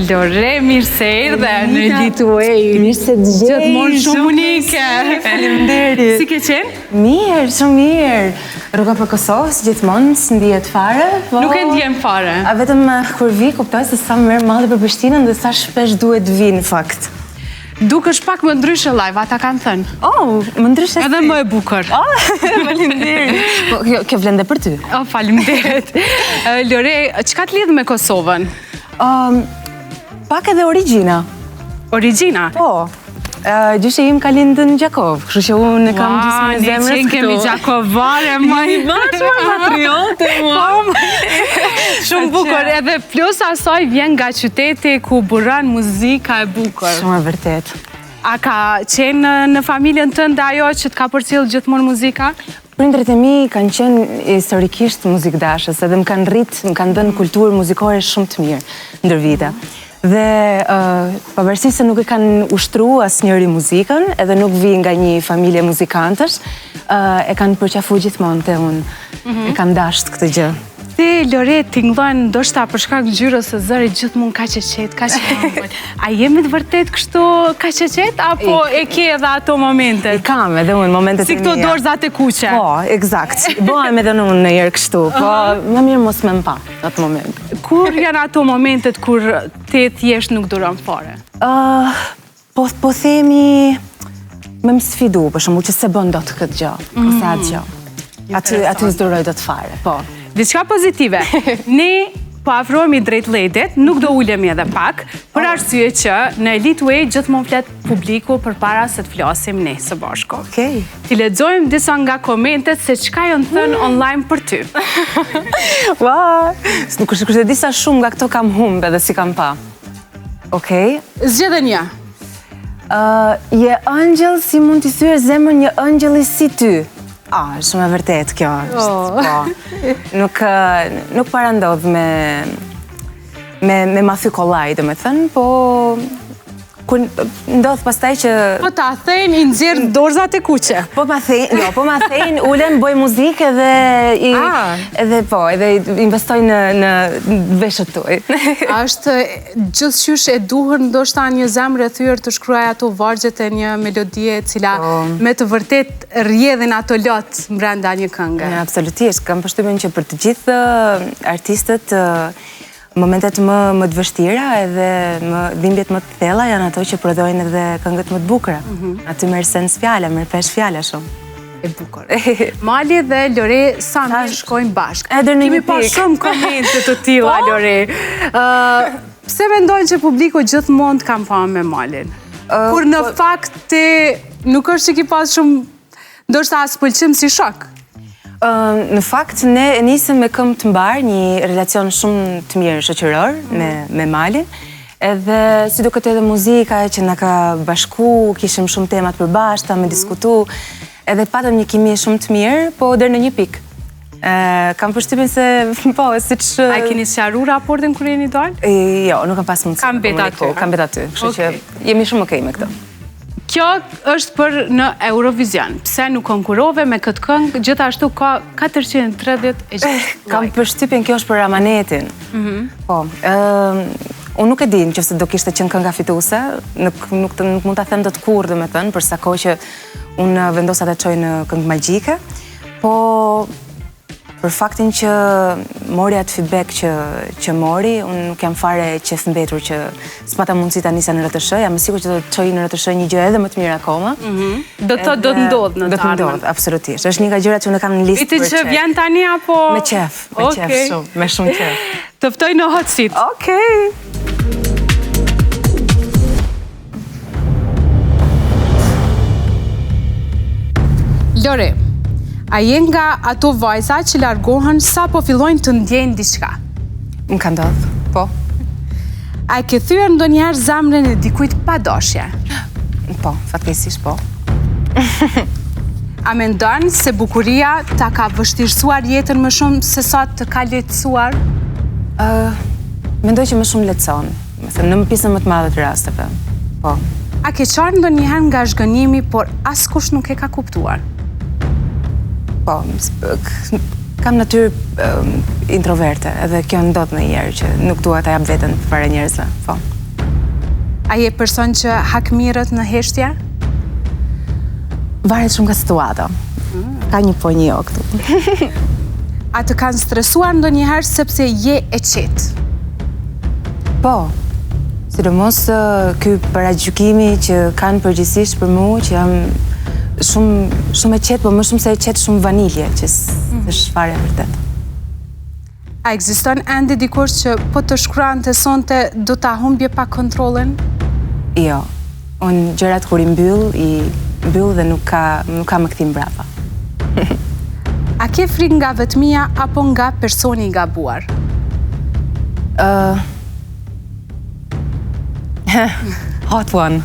Lore, mirë se erdhe në Elite Way. Mirë se të gjej. Gjithmonë shumë unike. Faleminderit. Si ke qenë? Mirë, shumë mirë. Rruga për Kosovë, si gjithmonë, s'ndihet fare. Po... Nuk e ndjen fare. A vetëm eh, kur vi, kuptoj se sa më merr malli për Prishtinën dhe sa shpesh duhet të vi në fakt. Dukesh pak më ndryshe live, ata kanë thënë. Oh, më ndryshe Edhe më e bukur. Oh, faleminderit. Po, kjo, kjo vlen dhe për ty. Oh, faleminderit. Lore, çka të lidh me Kosovën? Um, pak edhe origjina. Origjina? Po. Gjyshi im ka lindë në Gjakovë, kështu që unë e kam gjysmën e zemrës këtu. Ne kemi gjakovare, më i shumë patriote, mua. Po, shumë bukur, edhe plus asaj vjen nga qyteti ku buron muzika e bukur. Shumë e vërtetë. A ka qenë në familjen tënde ajo që të ka përcjellë gjithmonë muzika? Prindërit e mi kanë qenë historikisht muzikdashës edhe më kanë rrit, më kanë dhënë kulturë muzikore shumë të mirë ndër vite. Dhe pavarësisht se nuk e kanë ushtru asnjëri muzikën, edhe nuk vi nga një familje muzikantësh, e kanë përqafu gjithmonë te unë. Mhm. E kam dasht këtë gjë. Ti, Lore, tingëllon ndoshta për shkak ngjyrës së zërit gjithmonë kaq e qetë, kaq e ëmbël. A je me të vërtetë kështu kaq e qetë, apo e ke edhe ato momente? I kam edhe unë momentet e mia. Si këto dorëzat e kuqe. Po, ekzakt. Bëhem edhe unë ndonjëherë kështu, po më mirë mos me më pa në atë moment. Kur janë ato momentet kur ti thjesht nuk duron fare? Po, po themi me më sfidu, për shembull që s'e bën dot këtë gjë, mm. ose atë gjë. Aty, aty s'duroj dot fare, po. Diçka pozitive, ne po afrohemi drejt ledit, nuk do ulemi edhe pak, për oh. arsye që në Elite Way gjithmonë flet publiku përpara se të flasim ne së bashku. Okej. T'i lexojmë disa nga komentet se çka janë thënë mm. online për ty. Ua, nuk është kush e di sa shumë nga këto kam humb edhe s'i kam pa. Okej. Zgjidhe një. Je ëngjëll si mund t'i thyesh zemrën një ëngjëlli si ty? A, shumë e vërtetë kjo është. Oh. Po. Nuk, nuk para ndodh me, me, me ma thy kollaj, domethënë, po kur ndodh pastaj që... Po ta thejnë i nxjerr dorëzat e kuqe. Po ma thejnë, jo, po ma thejnë, ulem, boj muzikë edhe, i, ah. edhe po, edhe investoj në, në veshët tuaj. A është gjithqysh e duhur ndoshta një zemër e thyer të shkruajë ato vargjet e një melodie e cila po. me të vërtetë rrjedhin ato lot mbrenda një kënge. Absolutisht, kam përshtypjen që për të gjithë artistët Momentet më më të vështira edhe më dhimbjet më të thella janë ato që prodhojnë edhe këngët më të bukura. Mm -hmm. Aty merr sens fjala, merr peshë fjala shumë. E bukur. Mali dhe Lore sa mirë shkojnë bashkë. Edhe në një pikë. Kemi pa shumë komente të tilla, po? Lore. Pse mendon që publiku gjithmonë të kanë pa me Malin? Kur në po- fakt ti nuk është që ki pas shumë Ndoshta as pëlqim si shok. Në fakt, ne e nisëm me këmbë të mbarë, një relacion shumë të mirë shoqëror me, me Malin, edhe si duket edhe muzika që na ka bashku, kishim shumë tema të përbashkëta, me mhm. diskutu, edhe patëm një kimi shumë të mirë, po deri në një pikë. Kam përshtypjen se, po, siç... A e keni sqaru raportin kur jeni dalë? Jo, nuk kam pas mundësi. Ka mbet aty. Ka mbet aty, kështu që jemi shumë okej me këtë. Kjo është për në Eurovision. Pse nuk konkurove me këtë këngë, gjithashtu ka 436 like. Kam përshtypjen kjo është për Amanetin. Mhm. Po, unë nuk e di nëse do kishte qenë kënga fituese, nuk, nuk, nuk mund ta them dot kurrë, domethënë, për sa kohë që unë vendosa ta çoj në këngë magjike, po Për faktin që mori atë feedback që, që mori, unë nuk jam fare qejfmbetur që s'pata mundësi ta nisa në RTSH, jam e sigurt që do të çoj në RTSH një gjë edhe më të mirë akoma. Mm -hmm. Do të do të ndodhë në të Do të ndodhë, absolutisht. Është një nga gjërat që unë kam në listë për që vjen tani apo Me qejf, me qejf shumë, me shumë qejf. Të ftoj në hot seat. Okej. Lori, a je nga ato vajza që largohen sapo fillojnë të ndjejnë diçka? Më ka ndodhë, po. A e ke thyer ndonjëherë zemrën e dikujt pa dashje? Po, fatkeqësisht po. A mendon se bukuria ta ka vështirësuar jetën më shumë se sa të ka lehtësuar? Mendoj që më shumë lehtëson, domethënë në pjesën më të madhe të rasteve. Po. A ke qarë ndonjëherë nga zhgënjimi, por askush nuk e ka kuptuar? Po, kam natyrë introverte, edhe kjo ndodh ndonjëherë që nuk dua ta jap veten para njerëzve, po. A je person që hakmirret në heshtje? Varet shumë nga situata. Mm. Ka një po një jo këtu. A të kanë stresuar ndonjëherë sepse je e qetë? Po, sidomos ky paragjykimi që kanë përgjithësisht për mu, që jam shumë, shumë e qetë, po më shumë se e qetë shumë vanilje, që mm. s'është fare e vërtetë. A ekziston ende dikush që po të shkruante sonte do ta humbje pak kontrollin? Jo. Unë gjërat kur i mbyll, i mbyll dhe nuk ka nuk ka më kthim mbrapa. A ke frikë nga vetmia apo nga personi i gabuar? Ë uh, Hot one.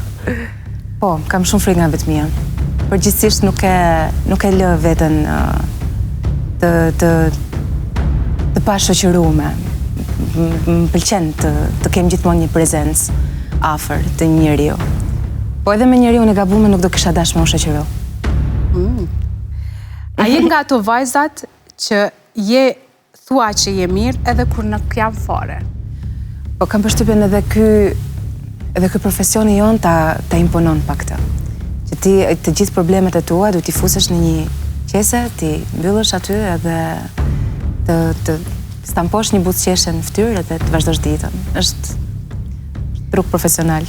Po, kam shumë frikë nga vetmia. Përgjithësisht nuk e nuk e lë veten të të të pashoqërume. Më pëlqen të të kem gjithmonë një prezencë afër të një njeriu. Po edhe me njeriun e gabume nuk do kisha dashur me u shoqëru. Mm. A je nga ato vajzat që je Thua që je mirë edhe kur nuk jam fare. Po kam përshtypjen edhe ky edhe ky profesioni jonë ta ta imponon pak këtë. Që ti të gjithë problemet e tua duhet t'i fusësh në një qese, t'i mbyllësh aty edhe të të stamposh një buzëqeshje në fytyrë edhe të vazhdosh ditën. Është truk profesional.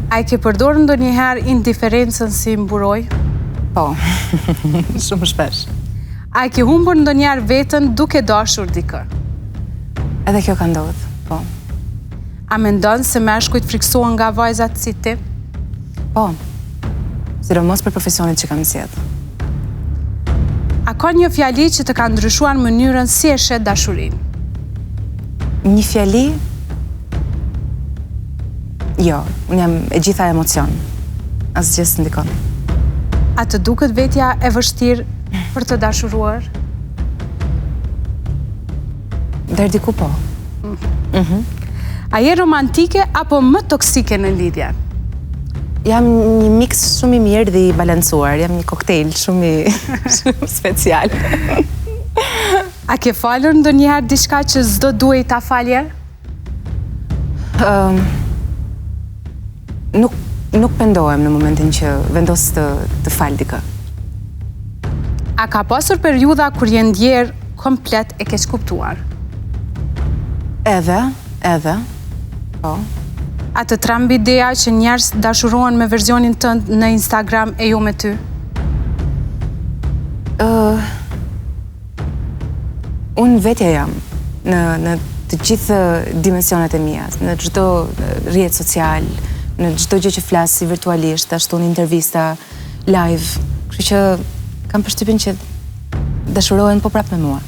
A e ke përdorur ndonjëherë indiferencën si mburojë? Po, shumë shpesh. A e ke humbur ndonjëherë veten duke dashur dikë? Edhe kjo ka ndodhur, po. A mendon se meshkujt frikësohen nga vajzat si ti? Po. Sidomos për profesionin që kam zgjedhur. A ka një fjali që të ka ndryshuar mënyrën si e sheh dashurinë? Një fjali? Jo, unë jam e gjitha emocion. Asgjë s'ndikon. A të duket vetja e vështirë për të dashuruar? Deri diku po. Mm. A je romantike apo më toksike në lidhje? Jam një miks shumë i mirë dhe i balancuar, jam një koktejl shumë i shumë special. A ke falur ndonjëherë diçka që s'do duhej ta falje? Um, nuk nuk pendohem në momentin që vendos të të fal dikë. A ka pasur periudha kur je ndjerë komplet e keqkuptuar? Edhe, edhe, po. A të tremb ideja që njerëz dashurohen me versionin tënd në Instagram e jo me ty? Uh, Unë vetja jam në, në të gjithë dimensionet e mia, në çdo rrjet social, në çdo gjë që flas si virtualisht, ashtu në intervista, live. Kështu që kam përshtypjen që dashurohen po prapë me mua.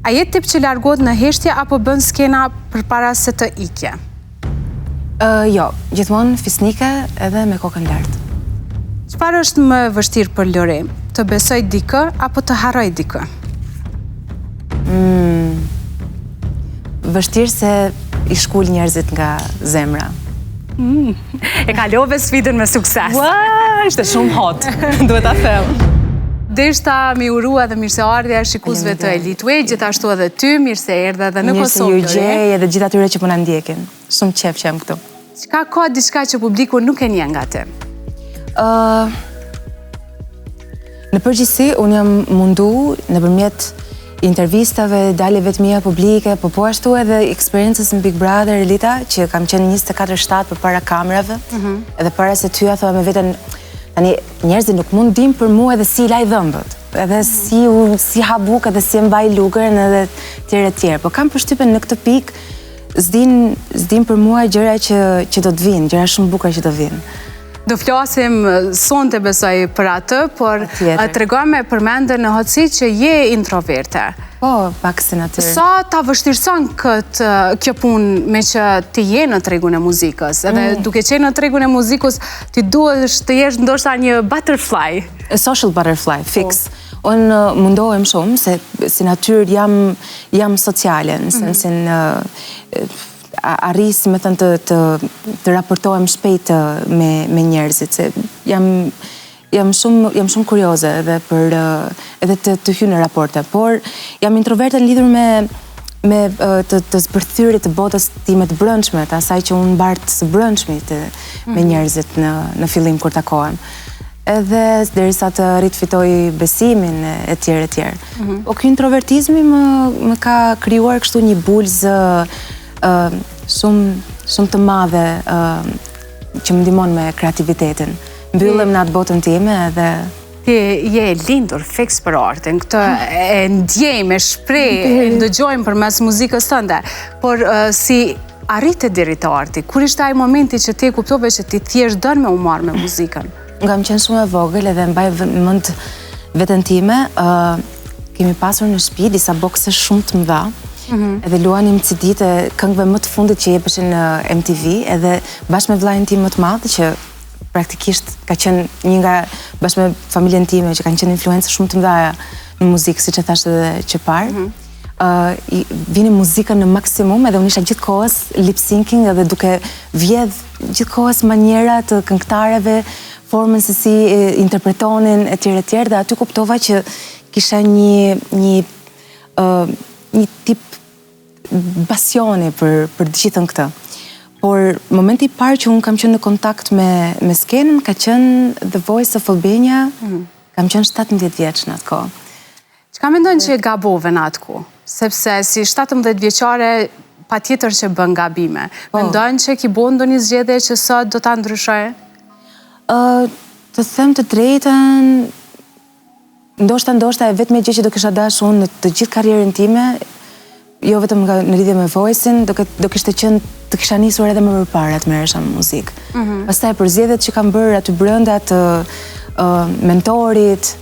A je tip që largohet në heshtje apo bën skena përpara se të ikje? Uh, jo, gjithmonë fisnike edhe me kokën lart. Çfarë është më e vështirë për Lori? Të besojë dikë apo të harrojë dikë? Mm, vështirë se i shkul njerëzit nga zemra. Mm, e kalove sfidën me sukses. Ua, ishte shumë hot, duhet ta them. Deshta me uru edhe mirëseardhje shikuesve të Elite Way, gjithashtu edhe ty, mirë se erdhe edhe në Kosovë. Mirë se ju gjej edhe gjithë atyre që po na ndjekin. Shumë qejf që jam këtu. Çka ka diçka që publiku nuk e njeh nga ti? Uh, në përgjithësi, unë jam mundu nëpërmjet intervistave, daljeve të mia publike, po po ashtu edhe eksperiencës në Big Brother, Elita, që kam qenë 24-7 përpara kamerave, mm -hmm. edhe para se të hyja, thoja me veten, Tani, njerëzit nuk mund dinë për mua edhe si i laj dhëmbët, edhe si, u, si ha bukë, edhe si e mbaj lugën, edhe tjera e tjera. Po kam përshtypjen në këtë pikë, s'dinë, s'dinë për mua gjëra që, që do të vinë, gjëra shumë bukura që do vinë. Do flasim sonte besoj për atë, por tregome përmende në hollësi që je introverte. Po, pak si natyrë. Sa ta vështirëson këtë kjo punë meqë ti je në tregun e muzikës, edhe mm. duke qenë në tregun e muzikës, ti duhesh të jesh ndoshta një butterfly. A social butterfly, po. fix. Unë uh, mundohem shumë, se si natyrë jam, jam sociale, në mhm. sensin uh, arrij, si me thënë, të, të, të raportohem shpejt me, me njerëzit, se jam, jam shumë, jam shumë kurioze edhe për, edhe të, të hyj në raporte, por jam introverte në lidhur me, me të, të zbërthyrit të botës time të brendshme, të asaj që unë mbart së brendshmi të, me mhm. njerëzit në, në fillim kur takohem. Edhe derisa të arrij të fitoj besimin e tjerë e tjerë. Mhm. Po ky introvertizmi më, më ka krijuar kështu një bulzë shumë, shumë të madhe që më ndihmon me kreativitetin. Mbyllem në atë botën time edhe Ti je e lindur fiks për artin, këtë e ndjejmë, e shpreh, e ndëgjojmë përmes muzikës tënde, por si arrite deri te arti, kur ishte ai momenti që ti e kuptove që ti thjesht don me u marrë me muzikën? Unë kam qenë shumë e vogël edhe mbaj mend veten time, kemi pasur në shtëpi disa bokse shumë të mëdha, mhm. edhe luanim CD-të e këngëve më të fundit që jepeshin në MTV, edhe bashkë me vëllain tim më të madh që praktikisht ka qenë një nga bashkë me familjen time që kanë qenë influencë shumë të mëdha në muzikë, siç e thashë edhe që parë. Mm -hmm. uh, vinim muzikën në maksimum edhe unë isha gjithë kohës lip syncing edhe duke vjedh gjithë kohës maniera të këngëtareve, formën se si interpretonin e tjerë e tjerë dhe aty kuptova që kisha një një uh, një tip pasioni për për të gjithën këtë. Por momenti i parë që unë kam qenë në kontakt me me skenën ka qenë The Voice of Albania. Mm -hmm. Kam qenë 17 vjeç në atë kohë. Çka mendon që e gabove në atë kohë? Sepse si 17 vjeçare patjetër që bën gabime. Po. Mendon që ki bo ndonjë zgjedhje që sot do ta ndryshoje? Ë, të them të drejtën, Ndoshta, ndoshta e vetmja gjë që do kisha dashur unë në të gjithë karrierën time, jo vetëm nga në lidhje me Voice-in, do do kishte qenë të kisha nisur edhe më përpara të merresha me muzikë. Mm -hmm. Pastaj për zgjedhjet që kam bërë aty brenda të uh, mentorit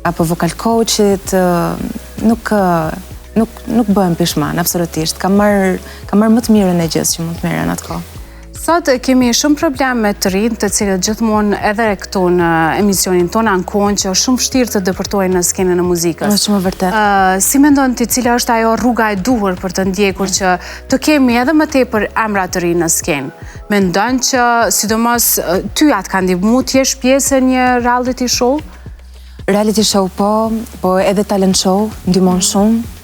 apo vocal coachit, uh, nuk uh, nuk nuk bëhem pishman absolutisht. Kam marrë kam marrë më të mirën e gjësë që mund të merrja në atë kohë. Sot kemi shumë problem me të rinjtë të cilët gjithmonë edhe këtu në emisionin tonë ankohen që është shumë vështirë të depërtojnë në skenën e muzikës. Është shumë e vërtetë. Si mendon ti cila është ajo rruga e duhur për të ndjekur që të kemi edhe më tepër emra të rinj në skenë? Mendon që sidomos ty a të ka ndihmu të jesh pjesë e një reality show? Reality show po, po edhe talent show ndihmon shumë.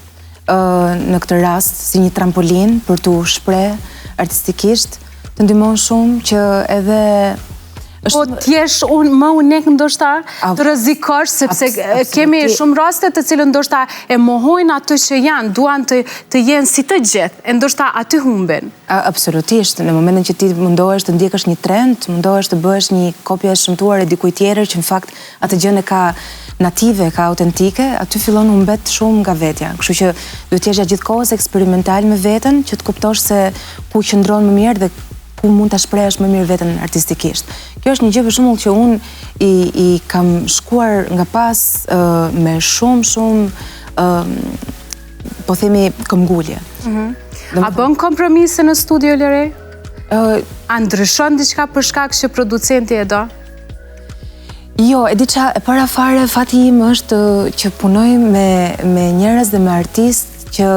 në këtë rast si një trampolinë për t'u shpreh artistikisht, të ndihmon shumë që edhe Po të jesh unë më unik ndoshta të rrezikosh sepse kemi shumë raste të cilët ndoshta e mohojnë atë që janë, duan të të jenë si të gjithë, e ndoshta aty humbin. Absolutisht, në momentin që ti mundohesh të ndjekësh një trend, mundohesh të bëhesh një kopje e shëmtuar e dikujt tjetër që në fakt atë gjënë e ka native, e ka autentike, aty fillon humbet shumë nga vetja. Kështu që duhet të jesh gjatë gjithë kohës eksperimental me veten që të kuptosh se ku qëndron më mirë dhe ku mund ta shprehësh më mirë veten artistikisht. Kjo është një gjë për shembull që unë i i kam shkuar nga pas uh, me shumë shumë uh, po themi këmbgulje. Mm -hmm. A bën kompromise në studio Lore? Uh, A ndryshon diçka për shkak që producenti e do? Jo, e di ça, e para fare, fati im është që punoj me, me njerëz dhe me artistë që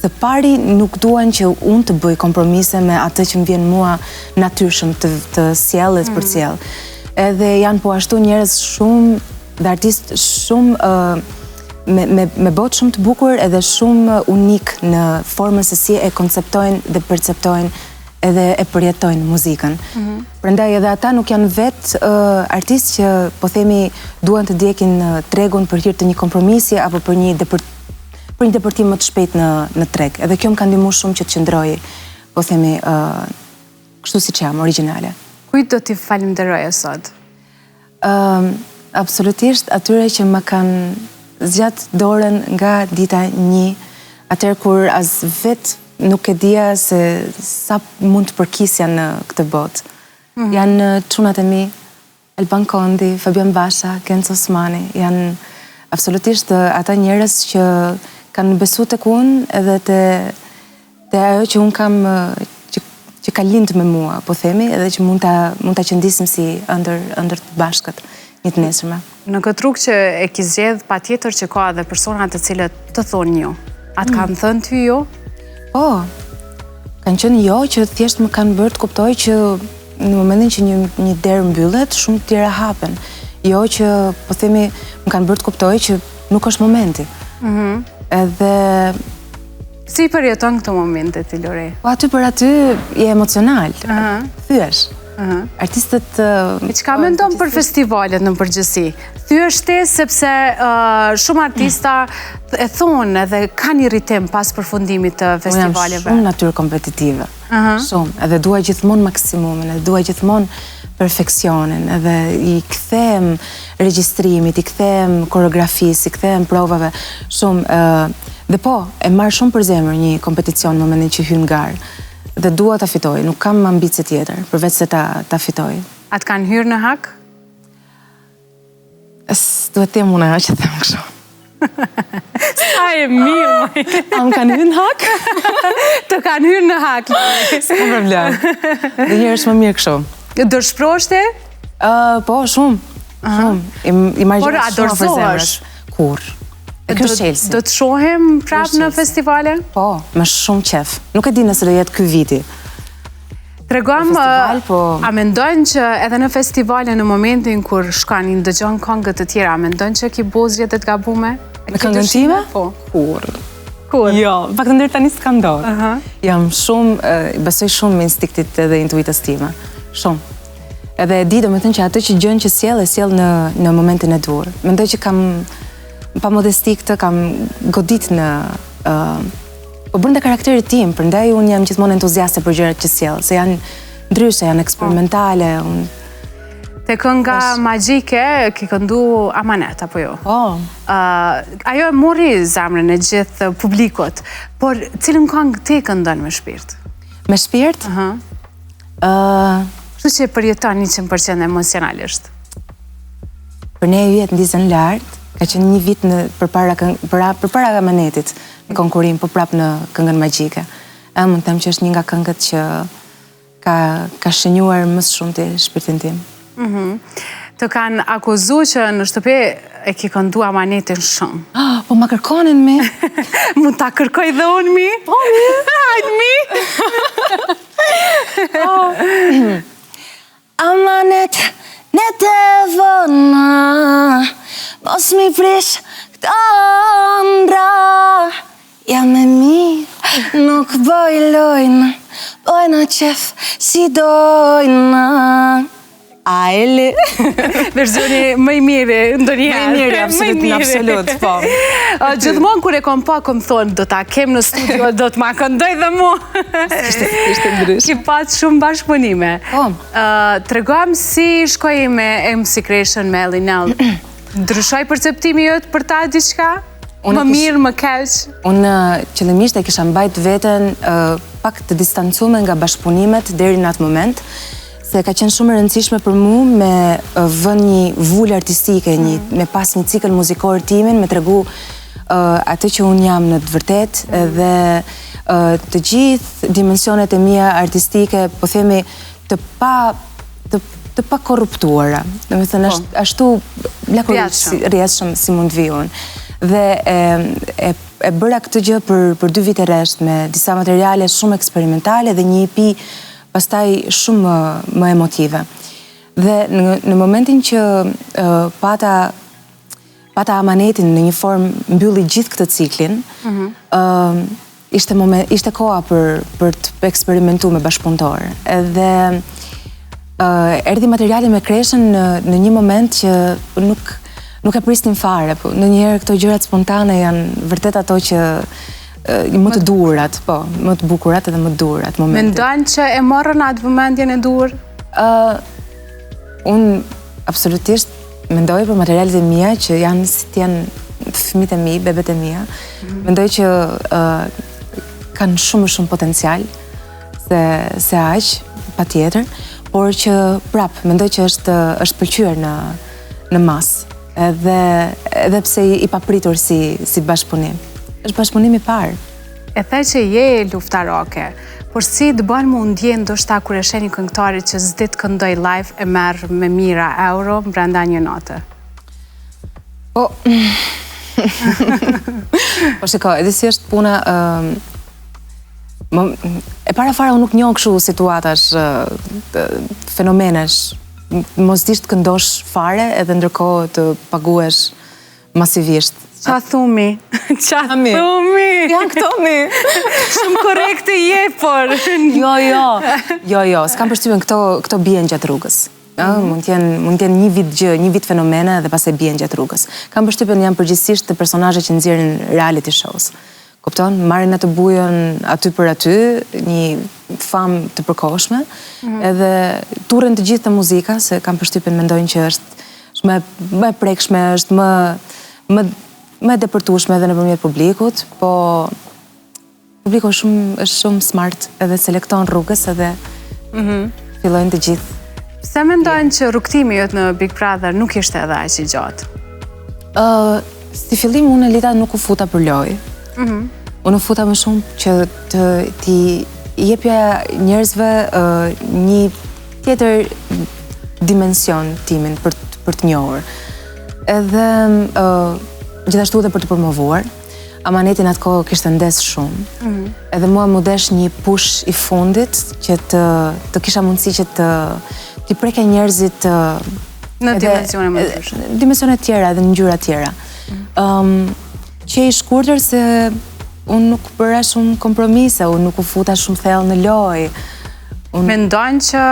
së pari nuk duan që unë të bëj kompromise me atë që më vjen mua natyrshëm të, të sjell e të mm. përcjell. Edhe janë po ashtu njerëz shumë dhe artistë shumë uh, me, me, me botë shumë të bukur edhe shumë unik në formën se si e konceptojnë dhe perceptojnë edhe e përjetojnë muzikën. Mhm. Prandaj edhe ata nuk janë vetë artistë që po themi duan të ndjekin tregun për hir të një kompromisi apo për një depër, për një depërtim më të shpejtë në në treg. Edhe kjo më ka ndihmuar shumë që të qëndroj, po themi, ë kështu siç jam, origjinale. Kujt do t'i falënderoje sot? Ëm absolutisht atyre që më kanë zgjat dorën nga dita një, atëherë kur as vetë Nuk e dija se sa mund të përkisja në këtë botë. Mhm. Janë çunat e mi, Alban Kondi, Fabian Basha, Genc Osmani, janë absolutisht ata njerëz që kanë besu tek unë edhe te te ajo që unë kam që, që ka lind me mua, po themi, edhe që mund ta mund ta qëndisim si ëndërr ëndërr të bashkët një të nesërme. Në këtë rrugë që e ki zgjedh, patjetër që ka edhe persona të cilët të thonë jo. A të mm. kanë thënë ty jo? Po, Kanë qenë jo që thjesht më kanë bërë të kuptoj që në momentin që një, një derë mbyllet, shumë të tjera hapen. Jo që, po themi, më kanë bërë të kuptoj që nuk është momenti. Mm -hmm. Edhe... Si i përjeton këto momente ti, Lori? Po aty për aty je emocional, uh -huh. thyhesh. Uh -huh. Artistët... E çka mendon për festivalet në përgjithësi? Thyhesh ti sepse shumë artista e thonë edhe kanë irritim pas përfundimit të festivaleve. Unë jam shumë natyrë kompetitive. Shumë. Edhe dua gjithmonë maksimumin, edhe dua gjithmonë perfeksionin, edhe i kthehem regjistrimit, i kthehem koreografisë, i kthehem provave, shumë. Dhe po, e marr shumë për zemër një kompeticion në momentin që hy në garë. Dhe dua ta fitoj, nuk kam ambicie tjetër, përveç se ta, ta fitoj. A të kanë hyrë në hak? S'duhet të jem unë ajo që them kështu. Sa e mirë, moj. A më kanë hyrë në hak? Të kanë hyrë në hak. S'ka problem. Dhe njëherë është më mirë kështu. Dëshpërohesh ti? Po, shumë. Shumë. I marr gjërat shumë afër zemrës. Kurrë. E ky është çelësi. Do të shohim prapë në festivale? Po, me shumë qef. Nuk e di nëse do jetë ky viti. Tregom, po... a mendon që edhe në festivale në momentin kur shkon i ndëgjon këngët të tjera, a mendon që ki bo zgjedhje të gabume? Me këngën time? Po. Kurrë. Kurrë? Jo, pak të ndërë tani s'ka ndodhur. Jam shumë, besoj shumë instinktit edhe intuitës time. Shumë. Edhe e di, domethënë që atë që gjënë që sjell, e sjell në, në momentin e duhur. Mendoj që kam, pa modesti këtë, kam godit në, uh, Po brenda karakterit tim, prandaj unë jam gjithmonë entuziaste për gjërat që sjell, se janë ndryshe, janë eksperimentale. Unë... Te kënga magjike, ke këndu amanet, apo jo? Po. ajo e mori zemrën e gjithë publikut, por cilën këngë ti këndon me shpirt? Me shpirt? Uh -huh. Kështu që e përjeton 100% emocionalisht? Për ne yjet ndizen lart, ka qenë një vit në përpara përpara amanetit. Në konkurim, po prapë në këngën magjike. Edhe mund të them që është një nga këngët që ka, ka shënjuar më së shumti shpirtin tim. Mm -hmm. Të kanë akuzu që në shtëpi e ki këndu amanetin shumë. Oh, po ma kërkonin mi. Mund ta kërkoj dhe unë mi? Po mi. Hajde mi. oh. Amanet netët e vona Mos m'i prish këto ëndrra Jam e mirë, nuk boj lojna Bojna qef si dojna Aeli. Versioni më i miri, ndonjëherë. Më i miri, absolut, në absolut, po. Gjithmonë kur e kom pa, kom thonë, do ta kem në studio, do të ma këndoj dhe mu. Ishte, ishte ndryshe. Ki pas shumë bashkëpunime. Po. Tregom si shkoi me MC Kreshën me Elinel. Ndryshoi perceptimi jot për ta diçka? Më mirë, më keq? Unë qëllimisht e kisha mbajt veten pak të distancume nga bashkëpunimet deri në atë moment, se ka qenë shumë e rëndësishme për mu me vënë një vulë artistike, një, mm. me pas një cikël muzikor timin, me tregu atë që unë jam në të vërtetë dhe të gjithë dimensionet e mia artistike, po themi të pa të të pa korruptuara. Domethënë po. ashtu lakuriq rrjedhshëm si mund të vij unë. Dhe e, e, e bëra këtë gjë për për dy vite rresht me disa materiale shumë eksperimentale dhe një EP pastaj shumë më, më emotive. Dhe në, në momentin që uh, pata pata amanetin në një formë mbylli gjithë këtë ciklin, mm -hmm. ishte moment ishte koha për për të eksperimentu me bashkëpunëtorë. Edhe uh, erdhi materiali me Kreshën në në një moment që nuk nuk e prisnim fare, po ndonjëherë këto gjërat spontane janë vërtet ato që më të duhurat, po, më të bukurat edhe më të duhurat momentet. Mendon që e morën atë vëmendjen e duhur? Ë uh, unë absolutisht Mendoj për materialet e mia që janë si të jenë fëmijët e mi, bebet e mia. Mm -hmm. Mendoj që uh, kanë shumë më shumë potencial se se aq, patjetër, por që prap mendoj që është është pëlqyer në në masë, edhe edhe pse i, i papritur si si bashkëpunim. Është bashkëpunim i parë. E the që je luftarake, por si të bën me u ndje ndoshta kur e sheh një këngëtare që s'di të këndojë live e merr me mijëra euro brenda një nate? Po, po shiko, edhe si është puna, Më, e para fare unë nuk njoh kështu situatash, fenomenesh. Mos dish të këndosh fare edhe ndërkohë të paguhesh masivisht. Ça thumi? Ça thumi? Janë këto mi? Shumë korrekte je, por... Jo, jo, jo, jo, s'kam përshtypjen këto, këto bien gjatë rrugës. Mhm. Mund të jenë mund të jenë një vit gjë, një vit fenomene dhe pastaj bien gjatë rrugës. Kam përshtypjen janë përgjithësisht të personazhe që nxjerrin reality shows. Kupton? Marrin atë bujën aty për aty, një famë të përkohshme, mhm. edhe turren të gjithë te muzika, se kam përshtypjen mendojnë që është është më më e prekshme, është më më më e depërtueshme edhe nëpërmjet publikut, po publiku është shumë është shumë smart edhe selekton rrugës edhe mm -hmm. fillojnë të gjithë. Pse mendon që rrugëtimi jot në Big Brother nuk ishte edhe aq i gjatë? Ë, uh, si fillim unë Elita nuk u futa për lojë. Mm -hmm. Unë u futa më shumë që të t'i jepja njerëzve uh, një tjetër dimension timin për për të njohur. Edhe uh, gjithashtu edhe për të promovuar. Amaneti në atë kohë kishte ndez shumë. Mm -hmm. Edhe mua m'u desh një push i fundit që të të kisha mundësi që të t'i prekja njerëzit në dimensione më ndryshe. Dimensione të tjera edhe në ngjyra të tjera. Mm -hmm. um, qe i shkurtër se unë nuk bëra shumë kompromise, unë nuk u futa shumë thellë në lojë. Unë... Mendon që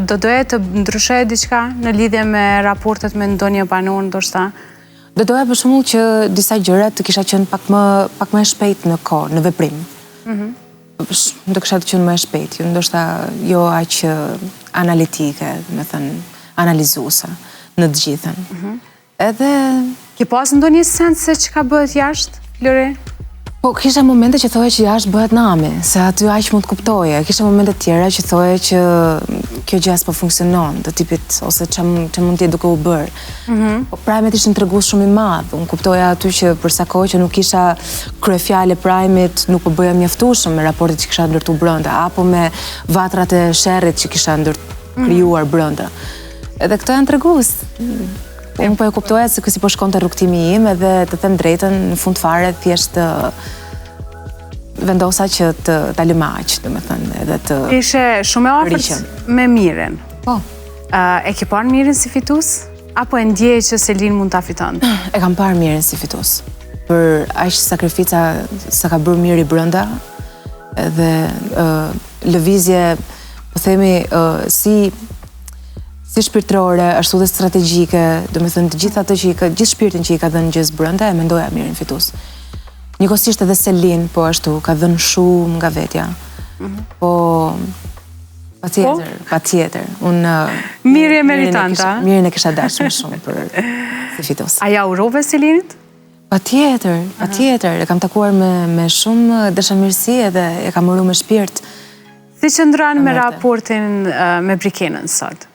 do doje të ndryshoje diçka në lidhje me raportet me ndonjë banor ndoshta? Do doja për shembull që disa gjëra të kisha qenë pak më pak më e shpejtë në kohë, në veprim. Mm -hmm. Do kisha të qenë më e shpejtë, jo ndoshta jo aq analitike, domethënë analizuese në të gjithën. Mm -hmm. Edhe ke pas ndonjë sens se çka bëhet jashtë, Lori? Po, kisha momente që thoje që jashtë bëhet nami, se aty aq mund të kuptoje. Kisha momente tjera që thoje që kjo gjë s'po funksionon, të tipit, ose ça mund të jetë duke u bërë. Mm -hmm. Po, Prime-et ishin tregues shumë i madh. Unë kuptoja aty që për sa kohë që nuk isha kryefjalë e Prime-it, nuk po bëja mjaftueshëm me raportet që kisha ndërtu brenda, apo me vatrat e sherrit që kisha ndërtu mhm. krijuar brenda. Edhe këto janë tregues. Unë po e kuptoja se si po shkonte rrugëtimi im edhe të them drejtën në fund fare thjesht vendosa që të ta lë me aq, domethënë, edhe të Ishe shumë e afërt me Mirin. Po. E ke parë Mirin si fitues? Apo e ndjeje që Selin mund ta fitonte? E kam parë Mirin si fitues. Për aq sakrifica sa ka bërë Miri brenda dhe lëvizje, po themi, si si shpirtërore, ashtu dhe strategjike, domethënë të gjithë atë që i ka, gjithë shpirtin që i ka dhënë gjësë brenda, e mendoja Mirin fitues. Njëkohësisht edhe Selin, po ashtu, ka dhënë shumë nga vetja. Mhm. Po, patjetër, po? patjetër. Unë... Miri e meriton, ta? Mirin e kisha dashur më shumë për si fitues. A ia urove Selinit? Patjetër, patjetër. E kam takuar me, me shumë dashamirësi edhe e kam uru me shpirt. Si qëndron me raportin me Brikenën sot?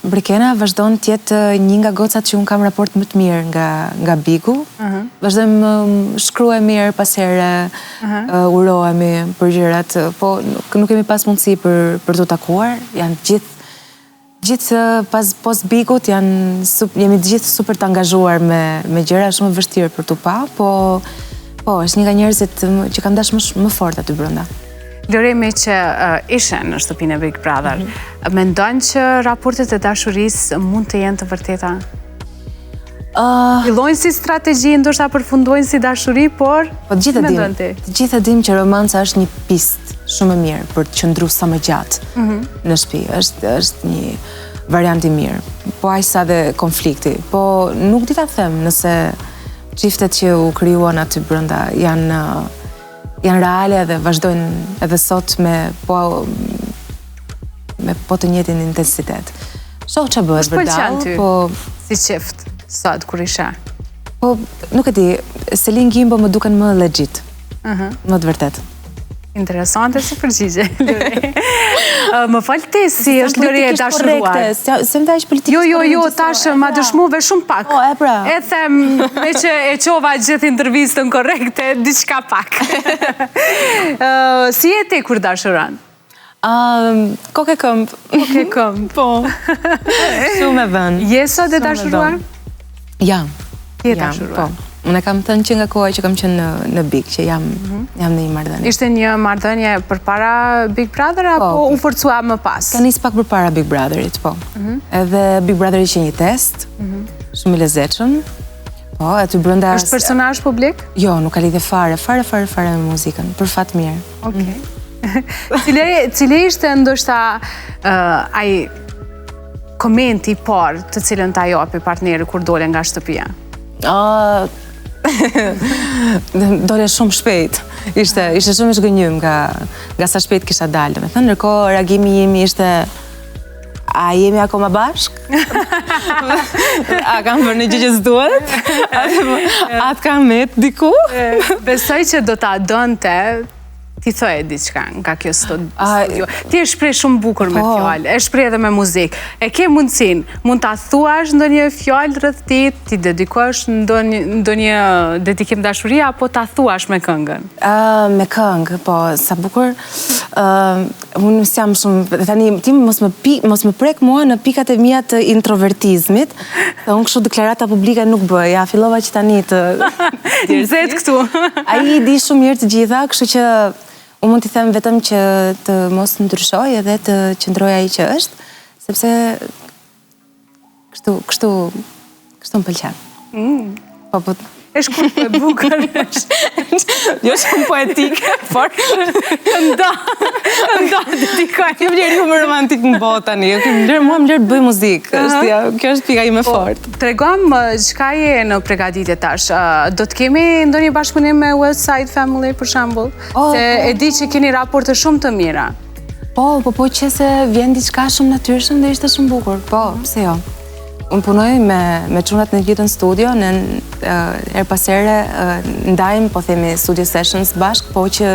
Brikena vazhdon të jetë një nga gocat që unë kam raport më të mirë nga, nga Bigu. Vazhdojmë shkruajmë herë pas here, urohemi për gjërat, po nuk, nuk kemi pas mundësi për, për t'u takuar, janë gjithë Gjithë pas post Bigut janë jemi të gjithë super të angazhuar me me gjëra është shumë e vështirë për t'u pa, po po është një nga njerëzit që kam dashur më më fort aty brenda. Lori meqë uh, ishe në shtëpinë e Big Brother, mm -hmm. mendon që raportet e dashurisë mund të jenë të vërteta? Uh, Fillojnë si strategji, ndoshta përfundojnë si dashuri, por po të gjithë e dimë. Të gjithë e dimë që romanca është një pistë shumë e mirë për të qëndru sa më gjatë mm -hmm. në shtëpi. Është është një variant i mirë. Po aq sa dhe konflikti. Po nuk di ta them nëse çiftet që u krijuan aty brenda janë janë reale dhe vazhdojnë edhe sot me po me po të njëjtin intensitet. Shoh ça bëhet vërdallë, po si çift sot kur i sheh. Po nuk e di, Selin Gimbo më duken më legit. Ëh. Uh -huh. Më të vërtetë. Interesante si përgjigje, Lori. Më fal ti si është Lori e dashuruar. Se më aq politikisht. Jo, jo, jo, tash ma dëshmove shumë pak. Po, e pra. E them, meqë e çova gjithë intervistën korrekte, diçka pak. Si je ti kur dashuron? Kokë e këmbë. Kokë e këmbë. Po. Shumë e vënë. Je sot e dashuruar? Jam. Je dashuruar. Po. Unë e kam thënë që nga koha që kam qenë në, në Big, që jam, mm -hmm. jam në një marrëdhënie. Ishte një marrëdhënie përpara Big Brother, po, apo u forcua më pas? Ka nisë pak përpara Big Brotherit, po. Mm -hmm. Edhe Big Brotheri qe një test, mm -hmm. shumë i lezetshëm. Po, aty brenda... është personazh publik? Jo, nuk ka lidhje fare, fare, fare, fare me muzikën, për fat mirë. Okej. Mm -hmm. Cili ishte ndoshta uh, ai komenti i parë të cilën ta japi partneri kur dole nga shtëpia? Uh, dole shumë shpejt. Ishte, ishte shumë i zhgënjym nga, nga sa shpejt kisha dalë. Domethënë, ndërkohë reagimi im ishte a jemi akoma bashkë? A kam bërë një gjë që s'duhet? A të kam met diku? Besoj që do ta donte t'i thoje diçka nga kjo studio. Ti e shpreh shumë bukur me po. fjalë, e shpreh edhe me muzikë. E ke mundësinë, mund ta thuash ndonjë fjalë rreth tij, t'i dedikosh ndonjë dedikim dashurie, apo ta thuash me këngën? Me këngë, po, sa bukur. Unë s'jam shumë, tani, ti mos më, pi, mos më prek mua në pikat e mia të introvertizmit, dhe unë kështu deklarata publike nuk bëj, ja, fillova që tani të... Nxehtë këtu. Ai i di shumë mirë të gjitha, kështu që unë mund t'i them vetëm që të mos ndryshojë edhe të qëndrojë ai që është, sepse Kështu, kështu, kështu më pëlqen. Mm. Po, po. E shkurt e bukur është. Jo shumë poetike, por... Këndo, këndo, dedikoj. Jo njeriu më romantik në botë tani. Jo, më lër, mua më lër të bëj muzikë. Është, ja, kjo është pika ime e po, fortë. Tregomë, çka je në pregaditje tash? Do të kemi ndonjë bashkëpunim me West Side Family, për shembull? Oh, Se po. e di që keni raporte shumë të mira. Po, po, po, qe se vjen diçka shumë natyrshëm dhe ishte shumë bukur. Po, pse jo? Unë punoj me, me çunat në gjithën studio, në herë pas here ndajmë, po themi, studio sessions bashkë, po që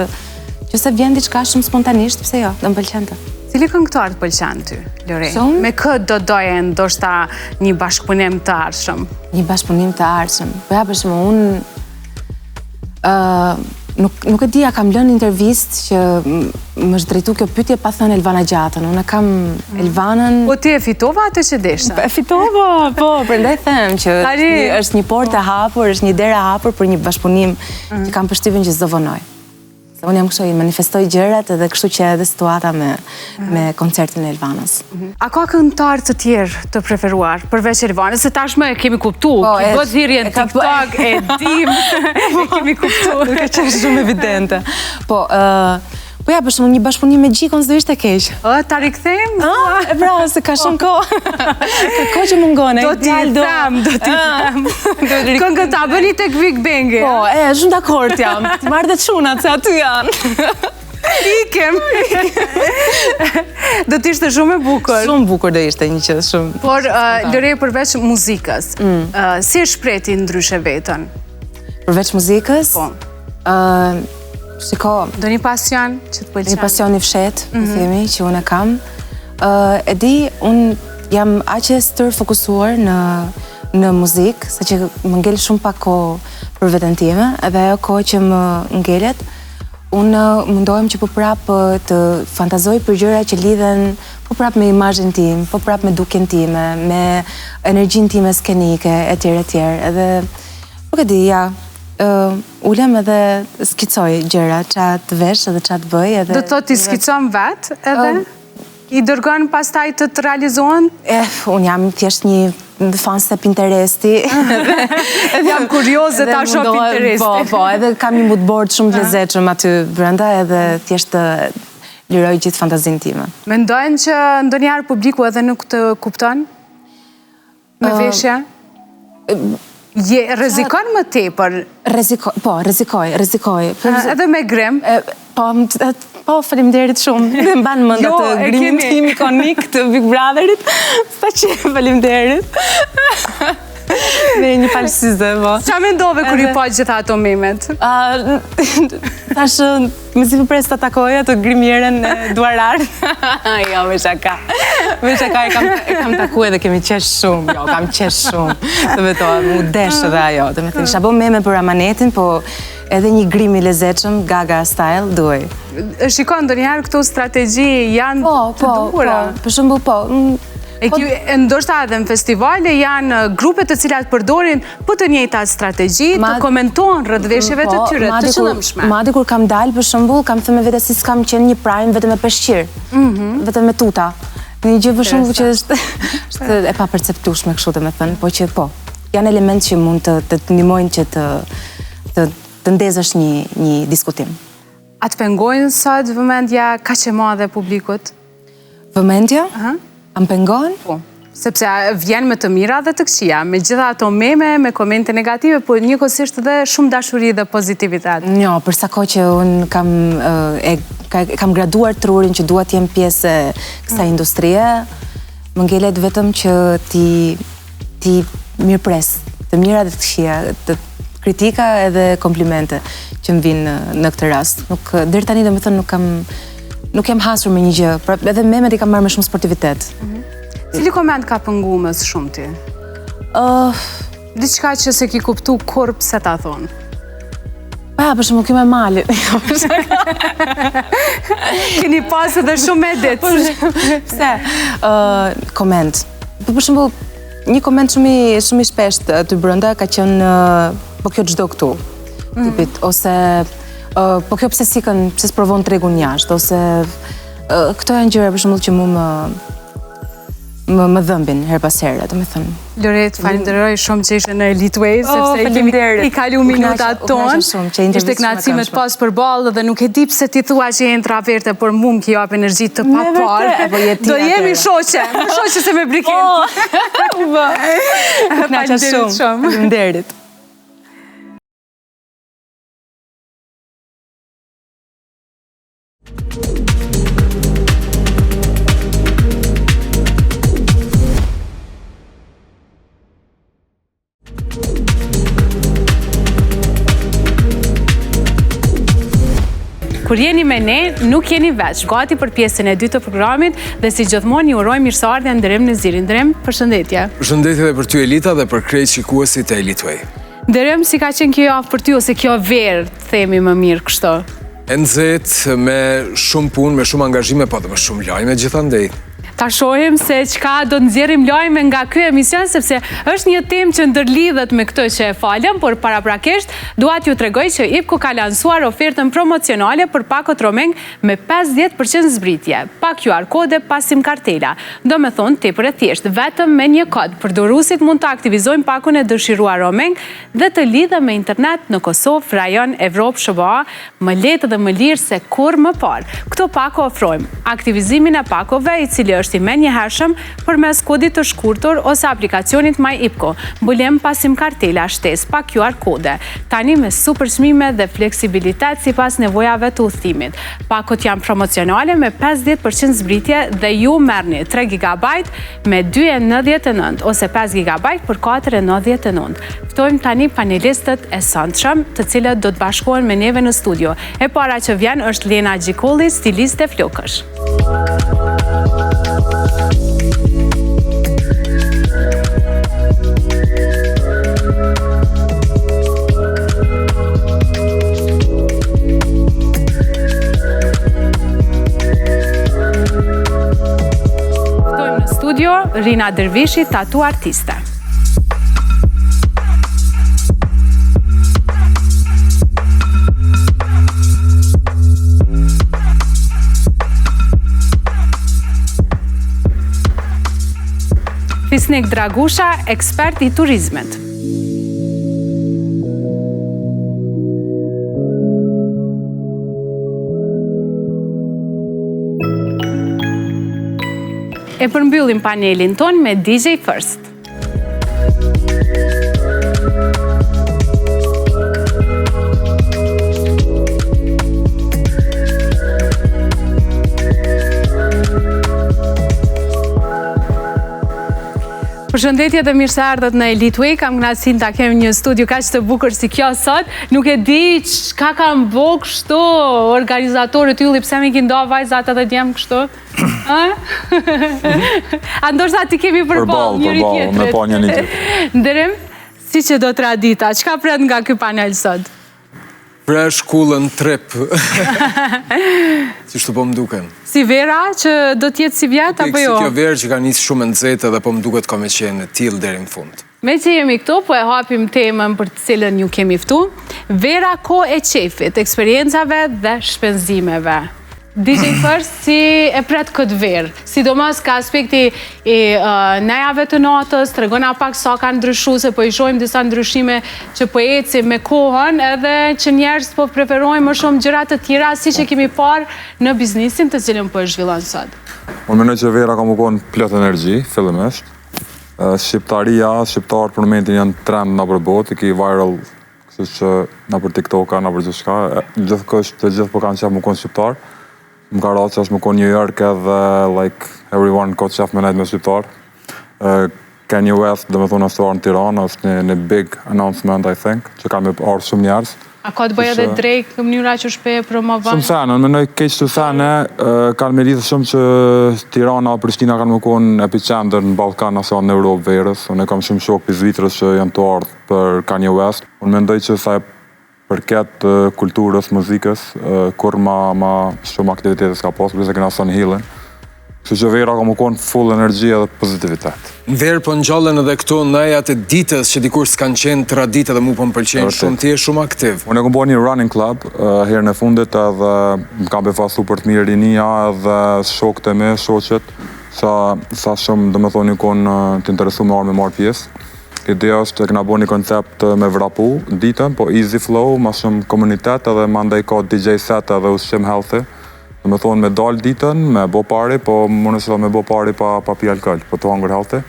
që se vjen diçka shumë spontanisht, pse jo, do më pëlqente. Cili këngëtar të pëlqen ty, Lori? Shumë? Me kë do doje ndoshta një bashkëpunim të ardhshëm? Një bashkëpunim të ardhshëm. Po ja, për shembull, unë Nuk, nuk e di, a kam lënë intervistë që më është drejtu kjo pyetje pa thënë Elvana Gjatën. Unë e kam mm. Elvanën... Po ti e fitove atë që deshe? E fitova, po, prandaj them që është një, është një portë e hapur, është një derë e hapur për një bashkëpunim mm. që kam përshtypjen që s'do vonojë. Se unë jam kështu, i manifestoj gjërat edhe kështu që edhe situata me, me koncertin e Elvanës. Mhm. A ka këngëtarë të tjerë të preferuar, përveç Elvanës, se tashmë e kemi kuptu, po, ke bërë thirrje në TikTok, e dim, e kemi kuptu. Ka qenë shumë evidente. Po, Po ja, për shembull, një bashkëpunim me Gjikon s'do ishte keq. Ë, ta rikthejmë? Ë, e pra, se ka shumë kohë. Ka kohë që mungon, e Do t'i them, do t'i them. Këngën ta bëni tek Big Bang. Po, e, shumë dakord jam. T'i marr dhe çunat, se aty janë. Ikem. Do të ishte shumë e bukur. Shumë bukur do ishte një gjë shumë. Por, Lori, përveç muzikës, mm. si e shpreh ti ndryshe veten? Përveç muzikës? Po. Shiko... Ndonjë pasion që të pëlqen? Një pasion i fshehtë, po mhm. themi, që unë e kam. E di, unë jam aq e stërfokusuar në, në muzikë, saqë më ngel shumë pak kohë për veten time, edhe ajo kohë që më ngelet, unë mundohem që po prapë të fantazoj për gjëra që lidhen po prapë me imazhin tim, po prapë me dukjen time, me energjinë time skenike, etj, etj. Edhe, nuk e di, ja, Ulem edhe skicoj gjëra, ça të vesh edhe ça të bëj edhe... Do të thotë ti skicon vetë edhe? I dërgon pastaj të të realizohen? Eh, unë jam thjesht një fanse Pinteresti. Jam kurioze ta shoh Pinterestin. Po, po, edhe kam një mood board shumë të lezetshëm aty brenda edhe thjesht liroj gjithë fantazinë time. Mendon që ndonjëherë publiku edhe nuk të kupton? Me veshje? Je, rrezikon më tepër? Rrezikoj, po, rrezikoj, rrezikoj. Edhe me grim? Po, po, faleminderit shumë. Dhe mban mend jo, atë grimin tim ikonik të Big Brotherit. Sa që faleminderit. Me një palë syze, po. Ça mendove kur i pa gjitha ato memet? Thashë, Mezi po pres ta takoj atë grimieren e duarartë. Jo, me shaka. Me shaka e kam, e kam taku edhe kemi qesh shumë. Jo, kam qesh shumë. Të betohem, m'u desh edhe ajo. Domethënë, isha bo meme për amanetin, po edhe një grim i lezetshëm, Gaga style, duhej. E shikon, ndonjëherë këto strategji janë po, të po, duhura. Po, për shembull, po. E kjo, e ndoshta edhe në festivale janë grupe të cilat përdorin po të njëjtat strategji të komentohen rreth veshjeve të po, tyre, të qëllimshme. Madje kur kam dalë, për shembull, kam thënë me vete si s'kam qenë një prime vetëm me peshqir, mhm. vetëm me tuta. Një gjë për shembull që është, është e paperceptueshme kështu domethënë, po që po, janë element që mund të të ndihmojnë që të të të ndezësh një një diskutim. A të pengojnë sot vëmendja kaq e madhe e publikut? Vëmendja? A më pengon? Po. Sepse vjen me të mira dhe të këqija, me gjitha ato meme, me komente negative, po njëkohësisht dhe shumë dashuri dhe pozitivitet. Jo, për sa kohë që unë kam, e, kam graduar trurin që dua të jem pjesë e kësaj mm. industrie, më ngelet vetëm që t'i, t'i mirëpres, të mira dhe të këqija, të kritika edhe komplimente që më vijnë në, në këtë rast. Nuk, deri tani domethënë nuk kam Nuk jam hasur me një gjë, pra edhe memet i kam marrë me shumë sportivitet. Mhm. Cili koment t'ka pengu më së shumti? Uh, Diçka që s'e ki kuptu kurrë pse ta thonë? Pa, për shembull, kjo me malin. Keni pasë edhe shumë me ditë. Po, pse? Uh, koment. Po, për shembull, një koment shumë i, shumë i shpeshtë aty brenda ka qenë, po kjo ç'do këtu, mm. tipit, ose Po kjo pse s'ikën, pse s'provon tregun jashtë, ose këto janë gjëra për shembull që mu më më më dhëmbin herë pas here, domethënë. Lore, të falenderoj shumë që ishe në Elite Way, oh, sepse i kemi i kalu minutat tonë. Ishte kënaqësi me të pas përballë dhe nuk e di pse ti thua që je introverte, por mu më ki jap energji të paparë. Po Do jemi shoqe, më shoqe se me Briken. Oh, Faleminderit shumë. Faleminderit. Kur jeni me ne, nuk jeni veç, gati për pjesën e dytë të programit dhe si gjithmonë ju urojmë mirëseardhjen Nderim Neziri. Nderim, përshëndetje. Përshëndetje dhe për ty Elita dhe për krejt shikuesit e Elite Way. Nderim, si ka qenë kjo javë për ty ose kjo verë, të themi më mirë kështu? E nxehtë, me shumë punë, me shumë angazhime, po dhe me shumë lajme gjithandej. Ta shohim se çka do të nxjerrim lajme nga ky emision, sepse është një temë që ndërlidhet me këtë që e folëm, por paraprakisht dua t'ju tregoj që IPKO ka lansuar ofertën promocionale për pakot roaming me 50% zbritje, pa QR kode, pa sim kartela. Domethonë, tepër e thjeshtë, vetëm me një kod, përdoruesit mund të aktivizojnë pakon e dëshiruar roaming dhe të lidhen me internet në Kosovë, rajon, Evropë, SHBA, më lehtë dhe më lirë se kurrë më parë. Këto pako ofrojmë, aktivizimin e pakove, i cili është i menjëhershëm, përmes kodit të shkurtër ose aplikacionit MyIPKO, mbulim pa sim kartela shtesë, pa QR kode, tani me super çmime dhe fleksibilitet sipas nevojave të udhëtimit. Pakot janë promocionale me 50% zbritje dhe ju merrni 3 GB me 2,99 ose 5 GB për 4,99. Ftojmë tani panelistët e sontshëm, të cilët do të bashkohen me neve në studio. E para që vjen është Lena Gjikolli, stiliste flokësh. Ftojmë në studio Rina Dervishi, tatu artiste. Fisnik Dragusha, ekspert i turizmit. E përmbyllim panelin tonë me DJ First. Përshëndetje dhe mirë se ardhët në Elite Way. Kam kënaqësinë ta kem një studio kaq të bukur si kjo sot. Nuk e di çka kanë bo kështu organizatorët Ylli, pse m'i ki nda vajzat edhe djem kështu? A ndoshta t'i kemi përballë njëri tjetrit. Me pa njëri tjetrin. Nderim, siç e do tradita, çka pret nga ky panel sot? Fresh, cool and trip. Qështu po më duken. Si vera që do t'jetë sivjet, apo jo? Si kjo verë që ka nisë shumë e nxehtë edhe po më duket ka me qenë e tillë deri në fund. Meqë jemi këtu, po e hapim temën për të cilën ju kemi ftu. Vera kohë e qefit, eksperiencave dhe shpenzimeve. DJ First si e pret këtë verë, sidomos ka aspekti i nejave të natës, tregona pak sa ka ndryshu, se po i shohim disa ndryshime që po ecim me kohën, edhe që njerëz po preferojnë më shumë gjëra të tjera, siç e kemi parë në biznisin të cilën po e zhvillon sot. Unë mendoj që vera ka me konë plot energji, fillimisht. Shqiptaria, shqiptarët për momentin janë trend nëpër botë, i ki viral Kështu që nëpër TikToka, nëpër gjithçka, gjithkush, të gjithë po kanë qef me konë shqiptar. Më ka ra që është me konë New York edhe like everyone ka qef me nejt me shqiptar. Kanye West, do me thonë, është ardhë në Tiranë, është një, një big announcement, I think, që ka me ardhë shumë njerëz. A ka të bëjë edhe Drake në mënyra që shpe promovon? Shumë sene, unë mendoj krejt qëto sene, kanë me lidhë shumë që Tirana, Prishtina kanë me konë epicentër në Ballkan ose në Europë verës. Unë kam shumë shokë prej Zvicrës që janë tu ardhë për Kanye West. Unë mendoj që sa i përket kulturës, muzikës, kurrë ma, ma shumë aktivitete s'ka pas, përse kena Sun Hillin. Kështu që vera ka me konë full energji edhe pozitivitet. Në verë po ngjallen edhe këto nejat e ditës që dikur s'kanë qenë traditë edhe mu po më pëlqejnë shumë, ti je shumë aktiv. Unë e kom bo një running club herën e fundit edhe më kanë befasu për të mirë rinia edhe shokët e mi, shoqet, sa, sa shumë do me thonë ju konë të interesu me ardhë me marrë pjesë. Ideja është e kena bo një koncept me vrapu ditën, po easy flow, ma shumë komunitet edhe mandej ka DJ set edhe ushqim healthy. Do me thonë me dal ditën, me bo party, po mundesh edhe me bo party pa, pa pi alkohol, po të hangër healthy.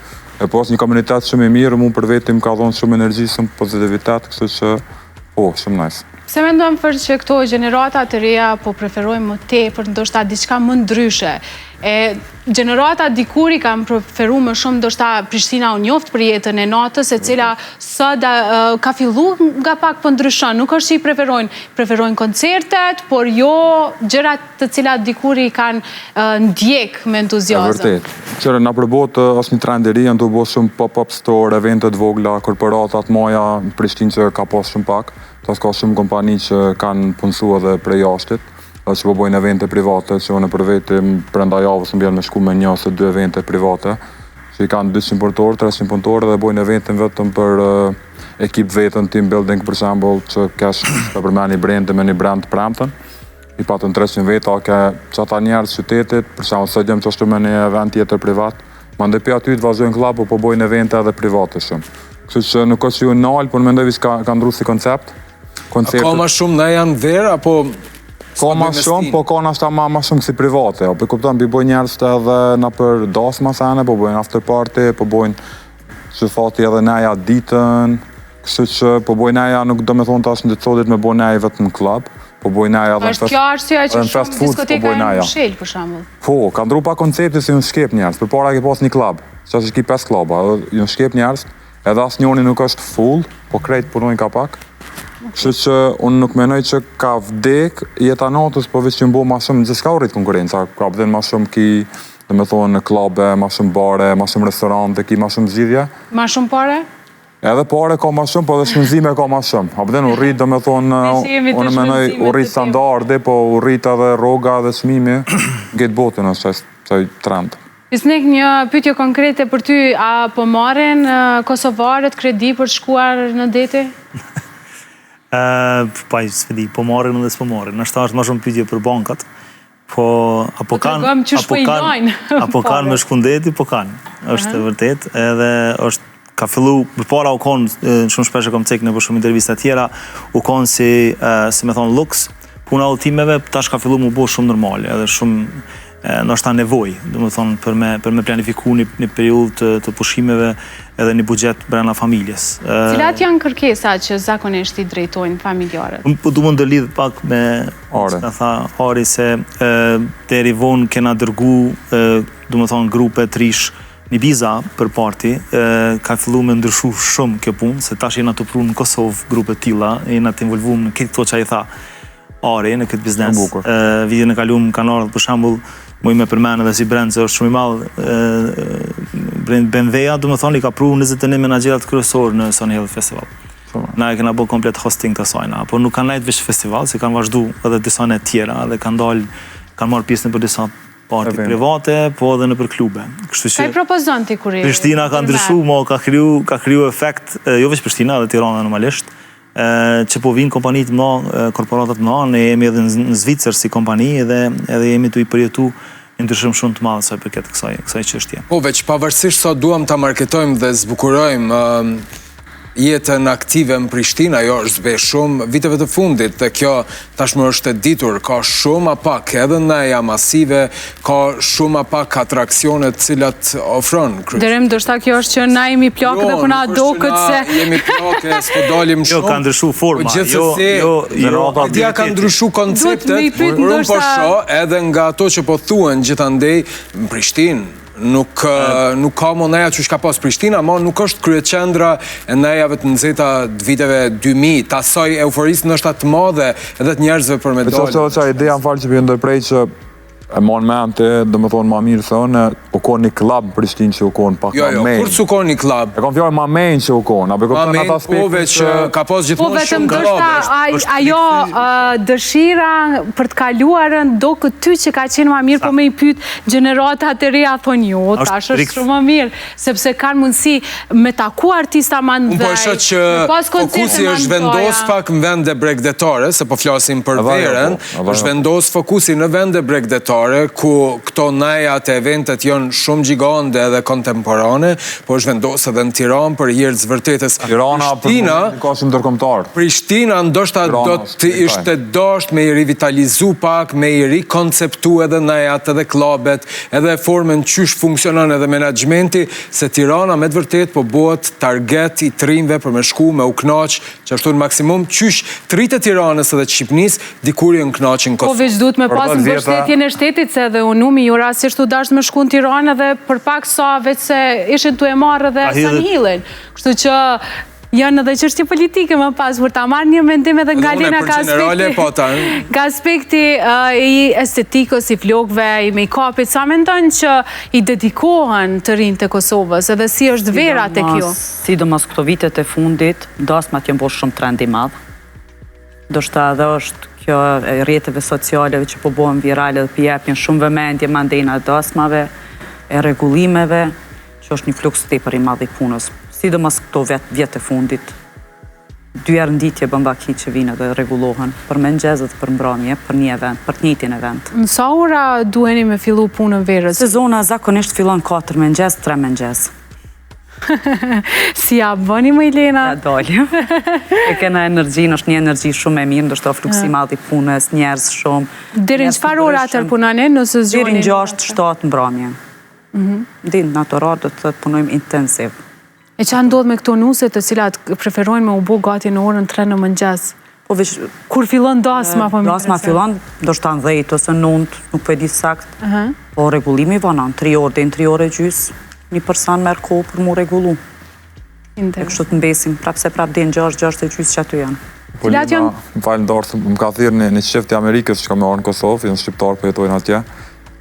E po është një komunitet shumë i mirë, mu për veti më ka dhonë shumë energji, shumë pozitivitet, kështu që po, shumë nice. Pse mendon për që këto gjenerata të reja po preferojnë më tepër, ndoshta diçka më ndryshe? E gjenerata dikur i kanë preferu më shumë ndoshta Prishtina u njoft për jetën e natës, e cila sot ka fillu nga pak po ndryshon, nuk është që i preferojnë, preferojnë koncertet, por jo gjërat të cilat dikur i kanë ndjek me entuziazëm. E vërtet. Qyre, nëpër botë është një trend i ri, janë tu bo shumë pop-up store, evente të vogla, korporatat maja në Prishtinë që ka pas shumë pak, tash ka shumë kompani që kanë punësu edhe prej jashtit, edhe që po bojnë evente private, që unë për veti brenda javës më bjen me shku me një ose dy evente private, që i kanë 200 punëtor, 300 punëtor dhe bojnë eventin vetëm për ekip vetën, team building për shembull, që kesh të përmeni brand me një brand të premten. I patën 300 veta, ke qata njerëz qytetit, për shembull sot jam qashtu me një event tjetër privat, mandej pe aty të vazhdojnë club, po po bojnë evente edhe private shumë. Kështu që nuk është që ju nalë, por mendoj veç ka, ka ndru si koncept. Konceptet... Ka ma shumë neja në verë, apo... Ka ma shumë, po ka nashta ma, ma shumë si private, po kupton, po bojnë njerëz edhe nëpër dasma sene, po bojnë after party, po bojnë që thati edhe neja ditën, kështu që po bojnë neja, nuk do me thonë tash në ditë me bo neja vetëm në club, po bojnë neja edhe në fast, kjo arsyeja që shumë po diskoteka janë në shel, për shembull. Po, ka ndru pa koncepti si janë shkep njerëz, përpara ke pas një club, që është ki pesë cluba, edhe janë shkep njerëz, Edhe asnjoni nuk është full, po krejt punojnë ka pak. Kështu që unë nuk menoj që ka vdek jeta natës, po veç që m'bo ma shumë, gjithçka u rrit konkurenca, ka vden ma shumë ki, do me thonë, klabe, ma shumë bare, ma shumë restorante, ki ma shumë zgjidhje. Ma shumë pare? Edhe pare ka ma shumë, po edhe shpenzime ka ma shumë. A vden u rrit, do me thonë, unë menoj u rrit standardi, po u rrit edhe rroga dhe çmimi, në këtë botën është ai trend. Fisnik, një pyetje konkrete për ty, a po marrin kosovarët kredi për të shkuar në deti? Pa, s'e di, po marrin edhe s'po marrin. Nashta është ma shumë pyetje për bankat. Po, apo po kanë, apo po kanë, apo kanë me shku në deti, po kanë. Është e vërtet, edhe është ka fillu, përpara u konë, shumë shpesh e kom cek nëpër shumë intervista tjera, u konë si, si me thonë, luks, puna e udhëtimeve, tash ka fillu m'u bo shumë normale, edhe shumë, ndoshta nevojë, domethonë, për me, për me planifiku një, një periudhë të, të pushimeve edhe një buxhet brenda familjes. Cilat janë kërkesa që zakonisht i drejtojnë familjarët? Unë po du me ndërlidh pak me Ari. Çka tha Ari se e, deri vonë kena dërgu, e, domethonë, grupe të rish në Ibiza për party, e, ka fillu me ndryshu shumë kjo punë, se tash jena të pru në Kosovë grupe të tilla, jena të involvum në këtë këto që ai tha. Ari në këtë biznes. Vitin e kalum kanë ardhur për shembull, muj me përmend edhe si brand se është shumë i madh, brand BMW-ja, domethonë i ka pru 21 menaxherat kryesor në Sun Hill Festival. Na e kena bo komplet hosting të asajna, po nuk kanë nejt veç festival, se kanë vazhdu edhe disa net tjera dhe kanë dalë, kanë marrë pjesë nëpër disa parti private, po edhe nëpër klube. Kështu që Ka i propozon ti kur i Prishtina ka ndryshu, mo ka kriju, ka kriju efekt, jo veç Prishtina, edhe Tirana normalisht, që po vinë kompani të mëdha, korporata të mëdha, ne jemi edhe në Zvicër si kompani edhe edhe jemi tu i përjetu një ndryshim shumë të madh sa i përket kësaj kësaj çështje. Po veç pavarësisht sa duam ta marketojmë dhe zbukurojmë jetën aktive në Prishtinë, ajo është zbeh shumë viteve të fundit dhe kjo tashmë është e ditur, ka shumë ma pak edhe neja masive, ka shumë ma pak atraksione të cilat ofron kryeqyteti. Dërim, ndoshta kjo është që na jemi plakë dhe po na jo, doket se... jemi plakë, s'po dalim jo, shumë. Jo, ka ndryshu forma, po jo, jo, jo, jo, ka ndryshu konceptet, por unë po shoh edhe nga ato që po thuen gjithandej në Prishtinë, Nuk, nuk ka mo neja qysh ka pas Prishtina, mo nuk është kryeqendra e nejave të nxehta të viteve 2000, të asaj euforisë ndoshta të madhe edhe të njerëzve për me dalë. Veç është edhe qajo ideja, më fal që po ju ndërprej që e mon mend ti, domethonë ma mirë se unë, u konë një klub në Prishtinë që u konë pak jo, ma jo, main. Jo, jo, kur s'u konë një klub? E kom fjalën ma main që u konë, a be kupton atë aspektin po, veç ka pas gjithmonë po, shumë klub. Po vetëm ajo dëshira për të kaluarën doket ty që ka qenë ma mirë, po me i pyet Gjeneratat e reja thonë jo, tash është shumë më mirë, sepse kanë mundësi me taku artista ma të mëdhej. Unë po e shoh që fokusi është vendos pak në vende bregdetare, se po flasim për verën, po, është vendos fokusi në vende bregdetare, ku këto nejat e eventet janë shumë gjigande dhe kontemporane, po është vendos edhe në Tiranë për hir të së vërtetës. Tirana për ka shumë ndërkombëtar. Prishtina ndoshta do të ishte dasht me i rivitalizu pak, me i rikonceptu edhe nejat, edhe klabet, edhe formën qysh funksionon edhe menaxhmenti, se Tirana me të vërtetë po bohet target i të rinjve për me shku, me u knaq, qashtu në maksimum, qysh të rinjtë e Tiranës edhe të Shqipnisë, dikur janë knaq në Kosovë. Po veç duhet me pas mbështetjen e shtetit, se edhe Unumi jo rastësisht u dasht me shku në Tiranë edhe për pak sa veç se ishin tu e marrë edhe Sun Hillin. Kështu që Janë edhe çështje politike më pas, por ta marr një mendim edhe nga Lena ka aspekti, po, nga aspekti i estetikës, i flokëve, i make-upit, sa mendon që i dedikohen të rinjtë e Kosovës, edhe si është vera te kjo? Sidomos këto vitet e fundit, dasmat janë bo shumë trend i madh. Ndoshta edhe është kjo e rrjeteve socialeve që po bohen virale dhe po i jepin shumë vëmendje mandejna dasmave, e rregullimeve, që është një fluks tepër i madh i punës, sidomos këto vet vjet e fundit. Dy herë në ditë e bën vaki që vijnë edhe rregullohen për mëngjes dhe për mbrëmje, për një event, për të njëjtin event. Në sa ora duheni me fillu punën verës? Sezona zakonisht fillon 4 mëngjes, 3 mëngjes. Si ja bëni moj Lena? Ja dalim. E kena energjinë, është një energji shumë e mirë, ndoshta fluksi i madh i punës, njerëz shumë. Deri në çfarë ora atëherë punoni, nëse zgjoheni? Deri në 6, 7 mbrëmje. Mhm. Deri në ato orar do të thotë punojmë intensiv. E ça ndodh me këto nuse të cilat preferojnë me u bo gati në orën 3 në mëngjes? Po veç... Kur fillon dasma, po më Dasma fillon, ndoshta në 10 ose 9, nuk po e di sakt. Po rregullimi vonon, 3 orë deri në 3 orë e gjysë, një person merr kohë për mu rregullu. E kështu të mbesim, prapë se prapë deri në 6, 6 e gjysë që aty janë. Po Lina, më fal ndoshta, më ka thirrë një, një çift i Amerikës që ka me ardhë në Kosovë, janë shqiptarë po jetojnë atje.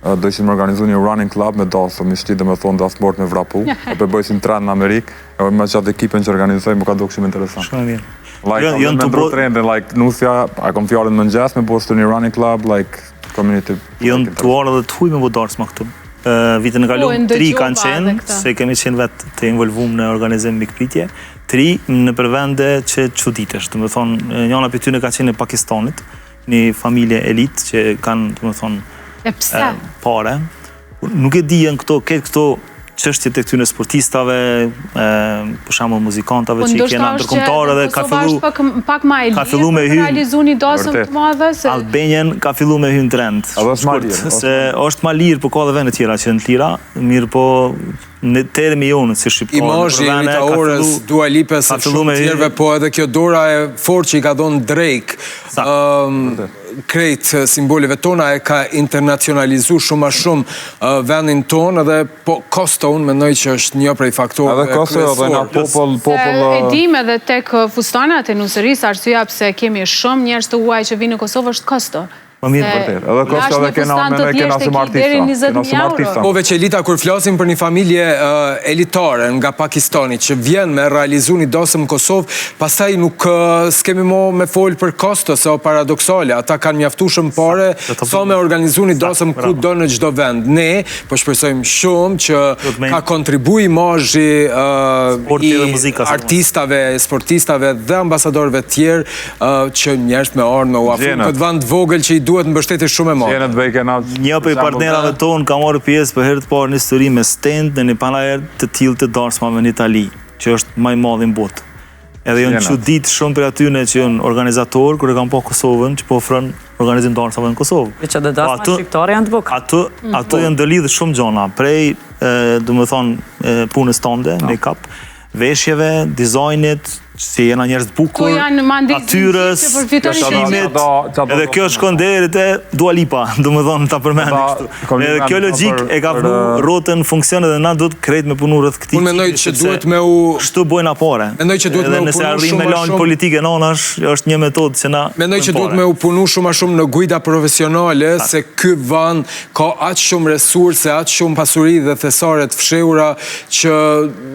Do ishin me organizu një running club me dasëm, me shti domethonë dasmorët me vrapu, e po e bëjshin trend në Amerikë, e me qatë ekipin që organizoj, më ka dukë shumë interesant. Shumë mirë. Like, jo, jo, me ndru trendin, like, nusja, a kom fjalën në mëngjes me bo një running club, like, community. Janë tu ardhë edhe të huj me bo darsma këtu. Vitin e kalum, po, tri kanë qenë, se kemi qenë vetë të involvum në organizim mikpritje, tri nëpër vende që çuditesh, domethonë, njana prej tyne ka qenë e Pakistanit, një familje elitë që kanë, domethonë, e pse? pare. Nuk e di janë këto, këtë këto çështjet e këtyre sportistave, e, për shembull muzikantave po, që i kena ndërkombëtarë dhe ka fillu pak pak më e lirë. Ka fillu me hy realizu një dasëm të madhe se Albanian ka fillu me hy në trend. Është më lirë. Se është më lirë, po ka edhe vende tjera që janë të lira, mirë po në termi jonë si shqiptarë. Imazhi i Rita Orës, Dua Lipës, e shumë tjerëve, po edhe kjo dora e fortë që i ka dhonë Drake, krejt simboleve tona e ka internacionalizu shumë ma shumë vendin tonë edhe po kosto unë mendoj që është një prej faktorëve Edhe kosto edhe na popull, popull... E dim edhe tek fustanat e nusërisë, arsyeja pse kemi shumë njerëz të huaj që vinë në Kosovë është kosto. Po mirë vërtet. Edhe kosto edhe kena me kena shumë artista. Kena shumë artista. Po veç Elita kur flasim për një familje elitare nga Pakistani që vjen me realizu një dasëm në Kosovë, pastaj nuk s'kemi mo me fol për kosto se o paradoksale, ata kanë mjaftueshëm pare sa me organizu një dasëm kudo në çdo vend. Ne po shpresojmë shumë që ka kontribu imazhi i artistave, sportistave dhe ambasadorëve tjerë që njerëzit me ardhë me u afru në këtë vend të vogël që i duhet mbështetje shumë e madhe. Gjenët bëj kena... Një prej partnerave tonë ka marrë pjesë për herë të parë në histori me stend në një panair të tillë të darsmave në Itali, që është ma i madhi në botë. Edhe janë çudit shumë prej atyne që janë organizatorë, kur e kanë pa Kosovën, që po ofron organizim darsmave në Kosovë. Veç edhe po darsmat shqiptare janë të bukura. Ato, ato janë ndërlidhë shumë gjona, prej, domethonë, punës tande, po. make-up, veshjeve, dizajnit, si jena njerëz të bukur, natyrës, ushqimit, edhe kjo shkon deri te Dua Lipa, domethonë ta përmendi kështu. Edhe kjo logjikë e ka vnu rrotën në funksion edhe na duhet krejt me punu rreth këtij. Unë mendoj që duhet me u kështu bojna pare. Mendoj që duhet me u punu shumë më shumë. Nëse politikën anash, është një metodë që na Mendoj që duhet me u punu shumë më shumë në guida profesionale se ky vend ka aq shumë resurse, aq shumë pasuri dhe thesare të fshehura që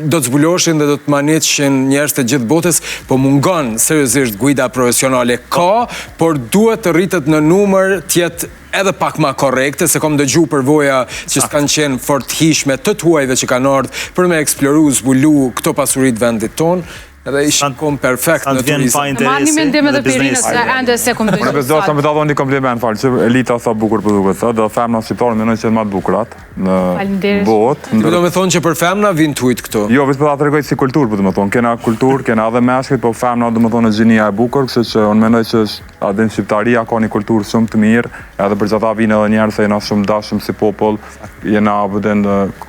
do të zbuloheshin dhe do të mahnitshin njerëz të gjithë botës, po mungon seriozisht guida profesionale. Ka, por duhet të rritet në numër, të jetë edhe pak ma korrekte, se kom dëgju përvoja që s'kanë qenë fort hijshme të të huajve që kanë ardhë për me eksploru, zbulu këto pasuri të vendit tonë, edhe ishin kom perfekt në turizëm. Të marr një mendim edhe prej Rinës, se ende s'e kom dëgju. Unë bezdo sa me ta dhënë një kompliment, fal, që Elita sa bukur po duket sot, dhe femna shqiptare mendoj që janë ma të bukurat në botë. Ti do me thonë që për femna vinë të hujt këtu? Jo, veç po ta tregoj si kulturë, po do me thonë, kena kulturë, kena edhe meshkujt, po femna do me thonë gjinia e bukur, kështu që unë mendoj që a din shqiptaria ka një kulturë shumë të mirë, edhe për qata vinë edhe njerëz se jena shumë dashëm si popull, jena po din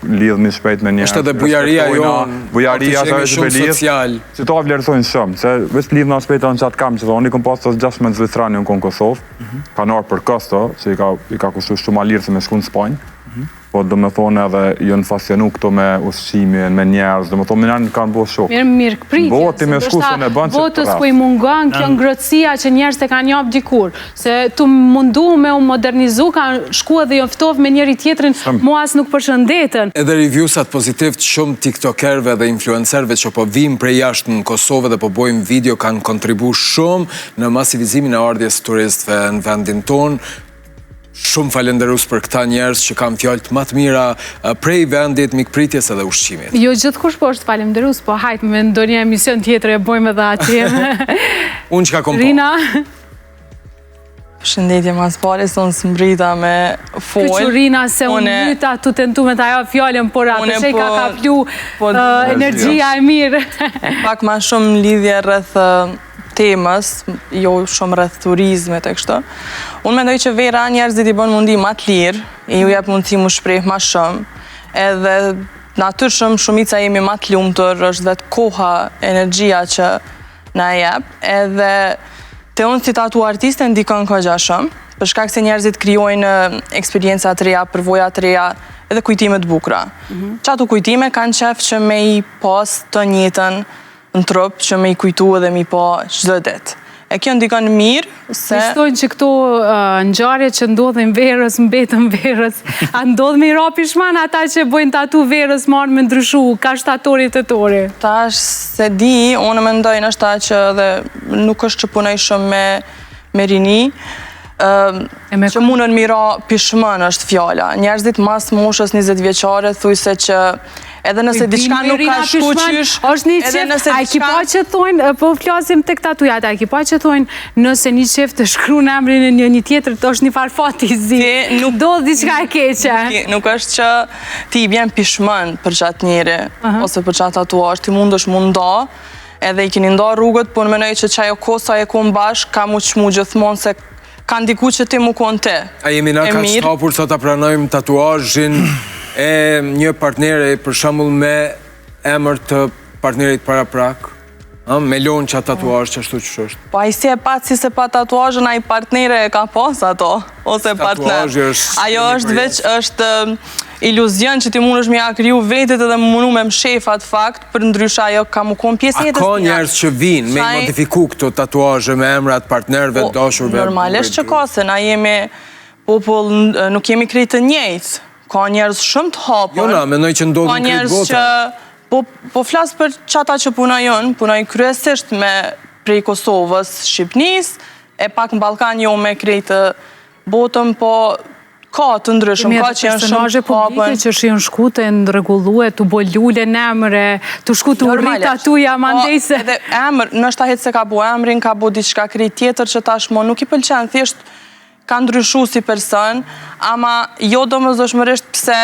lidhemi shpejt me njerëz. Është edhe bujaria jonë, bujaria është ajo që shumë social. Që ta vlerësojnë shumë, se veç lidhna shpejt në qatë kam që thonë, unë kom pas të 16 zvicerani në Kosovë, mhm. kanë ardhur për kosto, që i ka, i ka kushtu shumë ma lirë se me shku në Spanjë, mhm. po do me thonë edhe janë fascinu këto me ushqimin, me njerëz, do me thonë me kanë bo shok. Mirë, mirëpritje, Boti me shku se në bën që botës po i mungon kjo ngrohtësia që njerëzit e kanë japë dikur, se tu mundu me u modernizu, kanë shku edhe janë ftof me njëri tjetrin, mo as nuk përshëndeten. Edhe reviewsat pozitiv të shumë tiktokerëve dhe influencerëve që po vijnë prej jashtë në Kosovë dhe po bojnë video kanë kontribu shumë në masivizimin e ardhjes turistëve në vendin tonë, Shumë falenderus për këta njerëz që kanë fjalët ma të mira prej vendit, mikpritjes edhe ushqimit. Jo gjithkush po është falenderus, po hajt me ndonjë emision tjetër e bojmë edhe aty. Unë çka kom po. Rina? Përshëndetje ma s'pari, se unë s'mrrita me fol. Kyçu Rina se unë myta tu tentu me ta jap fjalën, por atë që i ka po- kaplu po, energjia e mirë. Pak ma shumë lidhje rreth temës, jo shumë rreth turizmit e kështu. Unë mendoj që vera njerëzit i bën me u ndi ma të lirë, i ju jep mundësi mu shpreh ma shumë, edhe natyrshëm shumica jemi ma të lumtur, është vetë koha, energjia që na e jep, edhe te unë si tatu artiste ndikon kogja shumë, për shkak se njerëzit krijojnë eksperienca të reja, përvoja të reja, edhe kujtime të bukura. Mm -hmm. Qato kujtime kanë qef që me i pas të njëjtën në trup që me i kujtu edhe me i pa çdo ditë. E kjo ndikon mirë se... Shtojnë që këto ngjarje që ndodhin verës, mbetën verës, a ndodh me i ra pishman ata që bojnë tatu verës marrë me ndryshu, ka shtatori tetori? Tash s'e di, unë mendoj ndoshta që edhe nuk është që punoj shumë me, me rini, që mundën me i ra pishman është fjala. Njerëzit mas moshës 20 vjeçare, thujse që edhe nëse diçka nuk ka shku qysh, është një çift, a e ki pa që thojnë, po flasim tek tatujat, a e ki pa që thojnë, nëse një çift të shkrun emrin e një një tjetër, të është një farë fati i zi, nuk ndodh diçka e keqe. Nuk është që ti i bjen pishman për qatë njeri, ose për qatë tatuazh, ti mundesh m'u nda, edhe i keni nda rrugët, por menoj që qajo kohë sa je kon bashkë, ka m'u çmu gjithmonë se ka ndiku që ti mu kon ti. A jemi na kaq të hapur sa ta pranojmë tatuazhin e një partnere, për shembull me emër të partnerit paraprak? Ë, me lonë qat tatuazh qashtu qysh është. Po ai si e pat si s'e pat tatuazhën, ai partnere e ka pas ato, ose partner. Tatuazhi është Ajo është veç është iluzion që ti mundesh me ja kriju vetit edhe me mundu me mshef atë fakt, përndryshe ajo ka mu konë pjesë e A jetës ka tina. njerëz që vinë me i modifiku këto tatuazhe me emrat partnerëve, Po, dashurve, normalisht që ka, se na jemi popull, nuk jemi krejt të njëjtë. Ka njerëz shumë të hapur. Jo, na, mendoj që ndodh Ka në krejt njerëz botën. që Po, po flas për qata që punoj unë, punoj kryesisht me prej Kosovës, Shqipnisë, e pak në Ballkan jo me krejt botën, po ka të ndryshëm, ka që janë shumë të publike që janë shku të rregullu e tu bo lule në emër, tu shku tu rrit tatuja, po, mandej se... Edhe emër, ndoshta hiç s'e ka bo emrin, ka bo diçka krejt tjetër që tashmo nuk i pëlqen, thjesht ka ndryshu si person, ama jo domosdoshmërisht pse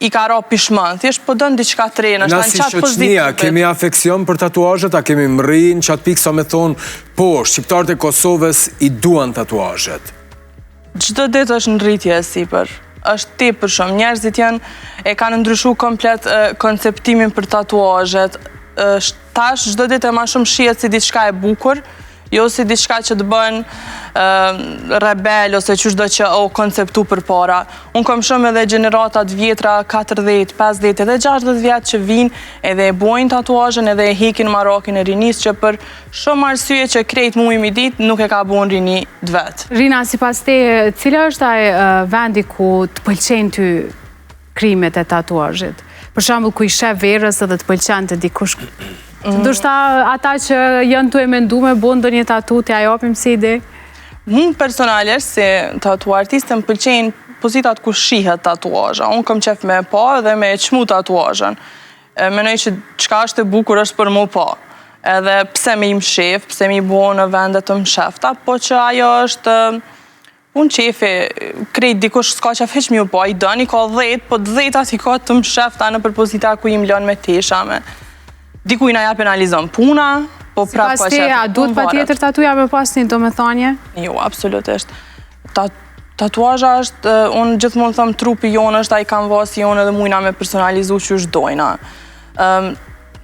i ka ra pishman, thjesht po don diçka të re, Na ndoshta si në qatë pozitë shoqnia, kemi afeksion për tatuazhet, a kemi mrri në qatë pikë sa me thonë, po, shqiptarët e Kosovës i duan tatuazhet. Çdo ditë është në rritje e sipër. Është tepër shumë. Njerëzit janë e kanë ndryshu komplet konceptimin për tatuazhet. Tash çdo ditë e ma shumë shihet si diçka e bukur, jo si diçka që të bën rebel ose qyshdo që o konceptu përpara. Unë kom shumë edhe gjenerata të vjetra 40, 50 edhe 60 vjet që vijnë edhe e bojnë tatuazhin edhe e hekin marakin e rinisë që për shumë arsye që krejt mujmë i ditë nuk e ka bo në rini të vet. Rina, sipas teje, cila është ai vendi ku të pëlqejnë ty krijimet e tatuazhit. Për shembull, ku i sheh verës edhe të pëlqen te dikush. Mm. Ndoshta ata që janë tu e mendu me bo ndonjë tatu, t'ia japim si ide? Mu personalisht, si tatu artiste, më pëlqejnë pozitat ku shihet tatuazha. Unë kom qef me pa dhe me e çmu tatuazhën. Menoj që çka është e bukur është për mu pa. Edhe pse me i mshef, pse me i bo në vende të mshefta, po që ajo është Punë qefi, krejt dikush s'ka qef hiç me ju pa, i don, i ka dhetë, po të dhetat i ka të mshefta nëpër pozita ku i mlon me tesha me. Dikujna ja penalizon puna, po prap ka Sipas qef. teje, a duhet patjetër tatuja me pas një domethanje? Jo, absolutisht. Ta, tatuazha është, unë gjithmonë them trupi jonë është ai kanvasi jonë edhe mujna me personalizu qysh dojna. Um,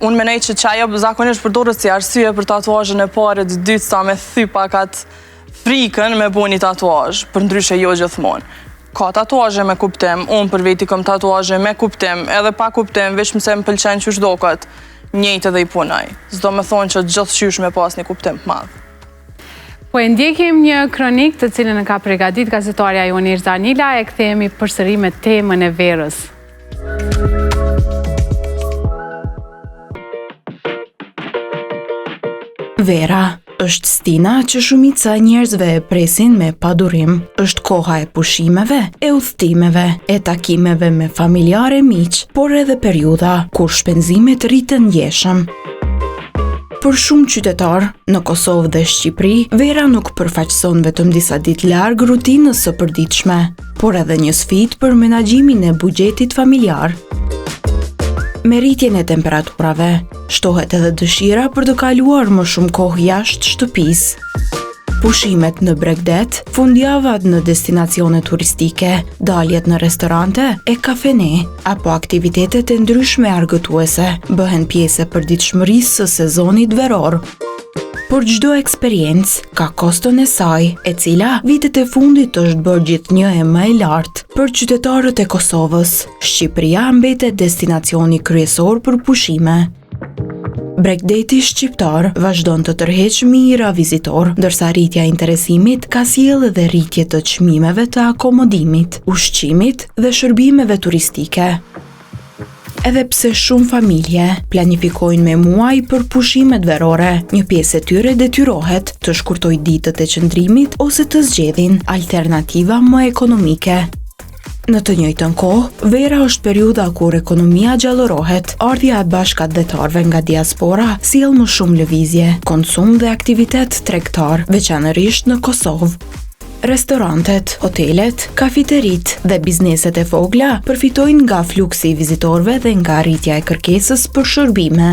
unë menoj që qajo zakonisht përdoret si arsye për tatuazhën e parë të dytë sa me thy pak atë frikën me bo një tatuazh, përndryshe jo gjithmonë. Ka tatuazhe me kuptim, unë për veti kom tatuazhe me kuptim, edhe pa kuptim, veç se më pëlqen qysh doket, njëjtë edhe i punoj. S'do me thonë që gjithqysh me pas një kuptim të madh. Po e ndjekim një kronikë të cilën e ka pregadit gazetarja jonë Irza Nila e kthehemi përsëri me temën e verës. Vera është stina që shumica e njerëzve e presin me padurim. Është koha e pushimeve, e udhëtimeve, e takimeve me familjarë e miq, por edhe periudha kur shpenzimet rriten ndjeshëm. Për shumë qytetarë, në Kosovë dhe Shqipëri, vera nuk përfaqëson vetëm disa ditë larg rutinës së përditshme. por edhe një sfidë për menaxhimin e buxhetit familjar. Me rritjen e temperaturave, shtohet edhe dëshira për të kaluar më shumë kohë jashtë shtëpisë. Pushimet në bregdet, fundjavat në destinacione turistike, daljet në restorante e kafene, apo aktivitetet e ndryshme argëtuese, bëhen pjesë e përditshmërisë së sezonit veror. Por çdo eksperiencë ka koston e saj, e cila vitet e fundit është bërë gjithnjë e më e lartë. Për qytetarët e Kosovës, Shqipëria mbetet destinacioni kryesor për pushime. Bregdeti shqiptar vazhdon të tërheqë mijëra vizitorë, ndërsa rritja e interesimit ka sjellë edhe rritje të çmimeve të akomodimit, ushqimit dhe shërbimeve turistike. Edhe pse shumë familje planifikojnë me muaj për pushimet verore, një pjesë e tyre detyrohet të shkurtojë ditët e qëndrimit ose të zgjedhin alternativa më ekonomike. Në të njëjtën kohë, vera është periudha kur ekonomia gjallërohet. Ardhja e bashkatdhetarëve nga diaspora sjell më shumë lëvizje, konsum dhe aktivitet tregtar, veçanërisht në Kosovë. Restorantet, hotelet, kafiteritë dhe bizneset e vogla përfitojnë nga fluksi i vizitorëve dhe nga rritja e kërkesës për shërbime.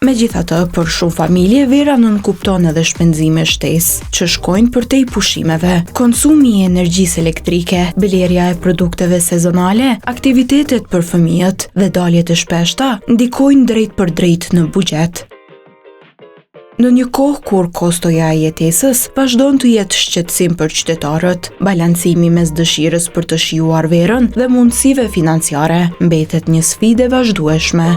Megjithatë, për shumë familje, vera nënkupton edhe shpenzime shtesë, që shkojnë përtej pushimeve. Konsumi i energjisë elektrike, blerja e produkteve sezonale, aktivitetet për fëmijët dhe daljet e shpeshta ndikojnë drejtpërdrejt në buxhet. Në një kohë kur kostoja e jetesës vazhdon të jetë shqetësim për qytetarët, balancimi mes dëshirës për të shijuar verën dhe mundësive financiare mbetet një sfidë e vazhdueshme.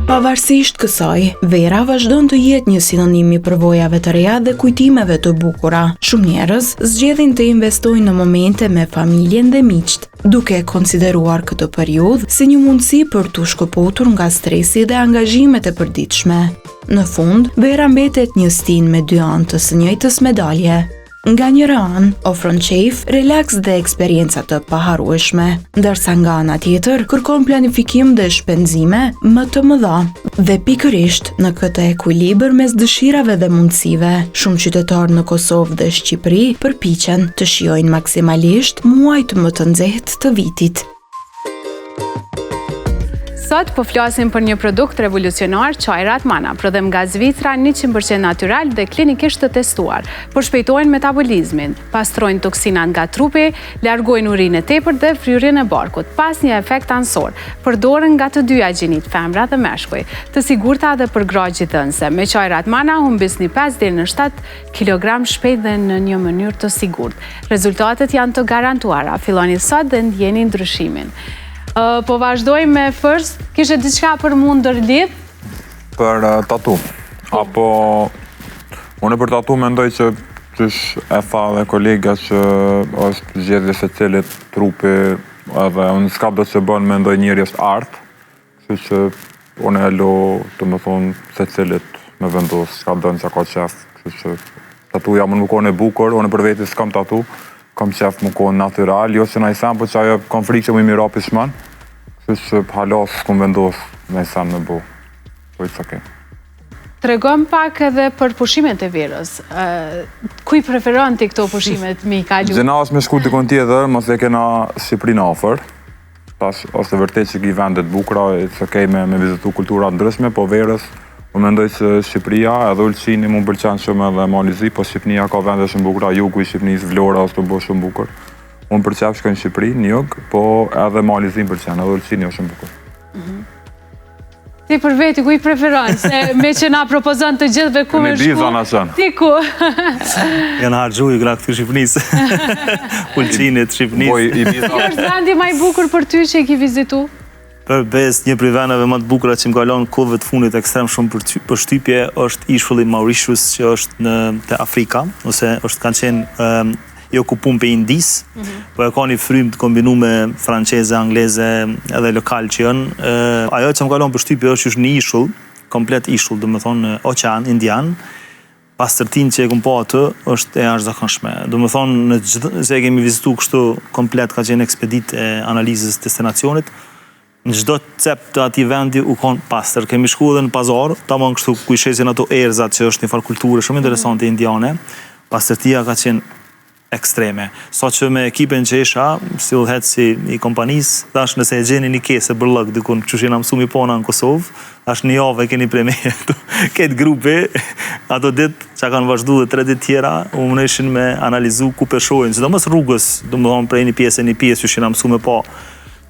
Pavarësisht kësaj, vera vazhdon të jetë një sinonim i përvojave të reja dhe kujtimeve të bukura. Shumë njerëz zgjedhin të investojnë në momente me familjen dhe miqtë, duke e konsideruar këtë periudhë si një mundësi për t'u shkëputur nga stresi dhe angazhimet e përditshme. Në fund, vera mbetet një stinë me dy anë të së njëjtës medalje. Nga njëra anë, ofron qejf, relaks dhe eksperienca të paharrueshme, ndërsa nga ana tjetër, kërkon planifikim dhe shpenzime më të mëdha. Dhe pikërisht në këtë ekuilibër mes dëshirave dhe mundësive, shumë qytetarë në Kosovë dhe Shqipëri përpiqen të shijojnë maksimalisht muajt më të nxehtë të vitit. Sot po flasim për një produkt revolucionar, çajrat Mana, prodhim nga Zvicra, 100% natyral dhe klinikisht të testuar. Përshpejtojnë metabolizmin, pastrojnë toksinat nga trupi, largojnë urinë e tepërt dhe fryrjen e barkut, pa asnjë efekt anësor. Përdoren nga të dyja gjinitë, femra dhe meshkuj. Të sigurta edhe për gra gjidhënëse. Me çajrat Mana humbisni 5 deri në 7 kilogram shpejt dhe në një mënyrë të sigurt. Rezultatet janë të garantuara. Filloni sot dhe ndjeni ndryshimin. Po vazhdojmë me First. Kishe diçka për mu ndërlidh? Për tatu. Apo unë për tatu mendoj që qysh e tha dhe kolega që është zgjedhje secilit trupi edhe unë çkado që bën mendoj njeri është art. Kështu që unë e lo, domethonë, secilit me vendos, çka don, çka ka qef, kështu që tatuja mun me konë e bukur, unë për veti s'kam tatu, kam qef me konë natyral, jo që naj sen, po që ajo kam frikë që muj m'i ra pishman, kështu që hala s'kum vendos naj sen me bo, po it's okay. Tregom pak edhe për pushimet e verës. Ku i preferon ti këto pushimet me i kalu? Gjynah është me shku dikun tjetër, mos e kena Shqipërinë afër. Tash është e vërtetë që ki vende të bukura, it's okay me me vizitu kultura të ndryshme, po verës unë mendoj që Shqipëria edhe Ulqini mu pëlqen shumë edhe Mali i Zi, po Shqipëria ka vende shumë bukura, jugu i Shqipërisë, Vlora është tu bo shumë bukur. Unë për qef shkoj në Shqipëri, në jug, po edhe Mali i Zi më pëlqen, edhe Ulqini është shumë bukur. Mhm. Ti për veti, ku i preferon? Se meqë na propozon të gjithëve ku me shku, ti ku? Janë harxhu i gra këtu Shqipnisë. Ulqinit, Shqipnisë. Po, Ibiza. Cili është vendi ma i bukur për ty që i ki vizitu? Për besë, një prej vendeve më të bukura që më ka lënë kohëve të fundit ekstrem shumë përshtypje është ishulli Mauritius që është në te Afrika, ose është kanë qenë i okupum prej Indisë, mm -hmm. po e ka një frymë të kombinume franceze, angleze edhe lokal që janë. Ajo që më ka lënë përshtypje është që është një ishull, komplet ishull, domethonë në oqean Indian, pastërtinë që e kom pa aty është e jashtëzakonshme. Domethonë, në gjithë, se e kemi vizitu kështu komplet, ka qenë ekspeditë e analizës destinacionit, Në çdo cep të atij vendi u kon pastër. Kemi shku edhe në pazar, tamam kështu ku i shesin ato erzat që është një farë kulture shumë interesante indiane. Pastërtia ka qenë ekstreme. Saqë me ekipin që isha, si udhëheqësi i kompanisë, thash nëse e gjeni një kese bërllok dikun, qysh jena mësu mi pa na në Kosovë, thash një javë e keni prej meje. Këtë grupi, ato ditë që kanë vazhdu dhe tre ditë tjera, u munojshin me analizu ku pe shohin, sidomos rrugës, domethonë prej një pjese një pjesë, qysh jena mësu me pa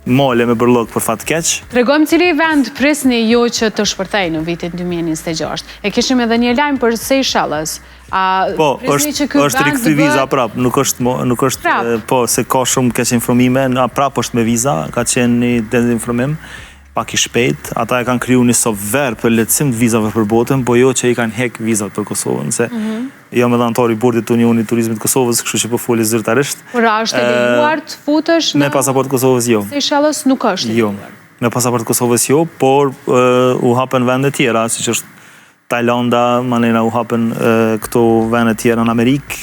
Male me bërllok për fat keq. Tregom cili vend prisni ju që të shpërthejë në vitin 2026. E kishim edhe një lajm për Seychelles. A po, prisni që ky vend është rikthy viza prap, nuk është nuk është po se ka shumë keqinformime, na prap është me viza, ka qenë një dezinformim pak i shpejt. Ata e kanë kriju një software për lehtësim të vizave për botën, po jo që i kanë hek vizat për Kosovën, se mm -hmm. Jam edhe anëtar i bordit të Unionit të Turizmit të Kosovës, kështu që po foli zyrtarisht. Por a është e lejuar të futesh në Me pasaportë të Kosovës jo. Seychelles nuk është e jo. lejuar. Jo. Me pasaportë të Kosovës jo, por u hapen vende tjera, siç është Tajlanda, mandena u hapen këto vende tjera në Amerikë,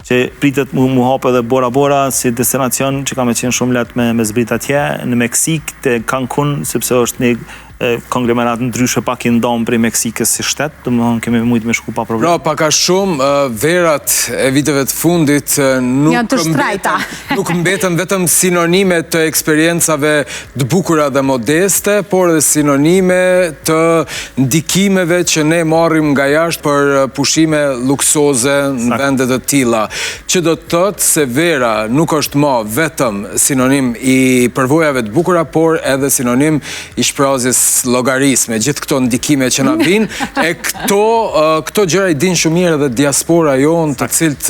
që pritet mu, mu hapë edhe Bora Bora si destinacion që ka me qenë shumë lehtë me, me zbrit atje, në Meksikë, te Cancun, sepse është një konglomerat ndryshe pak i ndamë prej Meksikës si shtet, domethonë kemi mujtë me shku pa problem. Pra, pak a shumë, verat e viteve të fundit nuk Janë të shtrajta. nuk mbetën vetëm sinonime të eksperiencave të bukura dhe modeste, por edhe sinonime të ndikimeve që ne marrim nga jashtë për pushime luksoze në vende të tilla. Që do të thotë se vera nuk është ma vetëm sinonim i përvojave të bukura, por edhe sinonim i shprazjes llogarisë me gjithë këto ndikime që na vijnë, e këto, këto gjëra i dinë shumë mirë edhe diaspora jonë, të cilët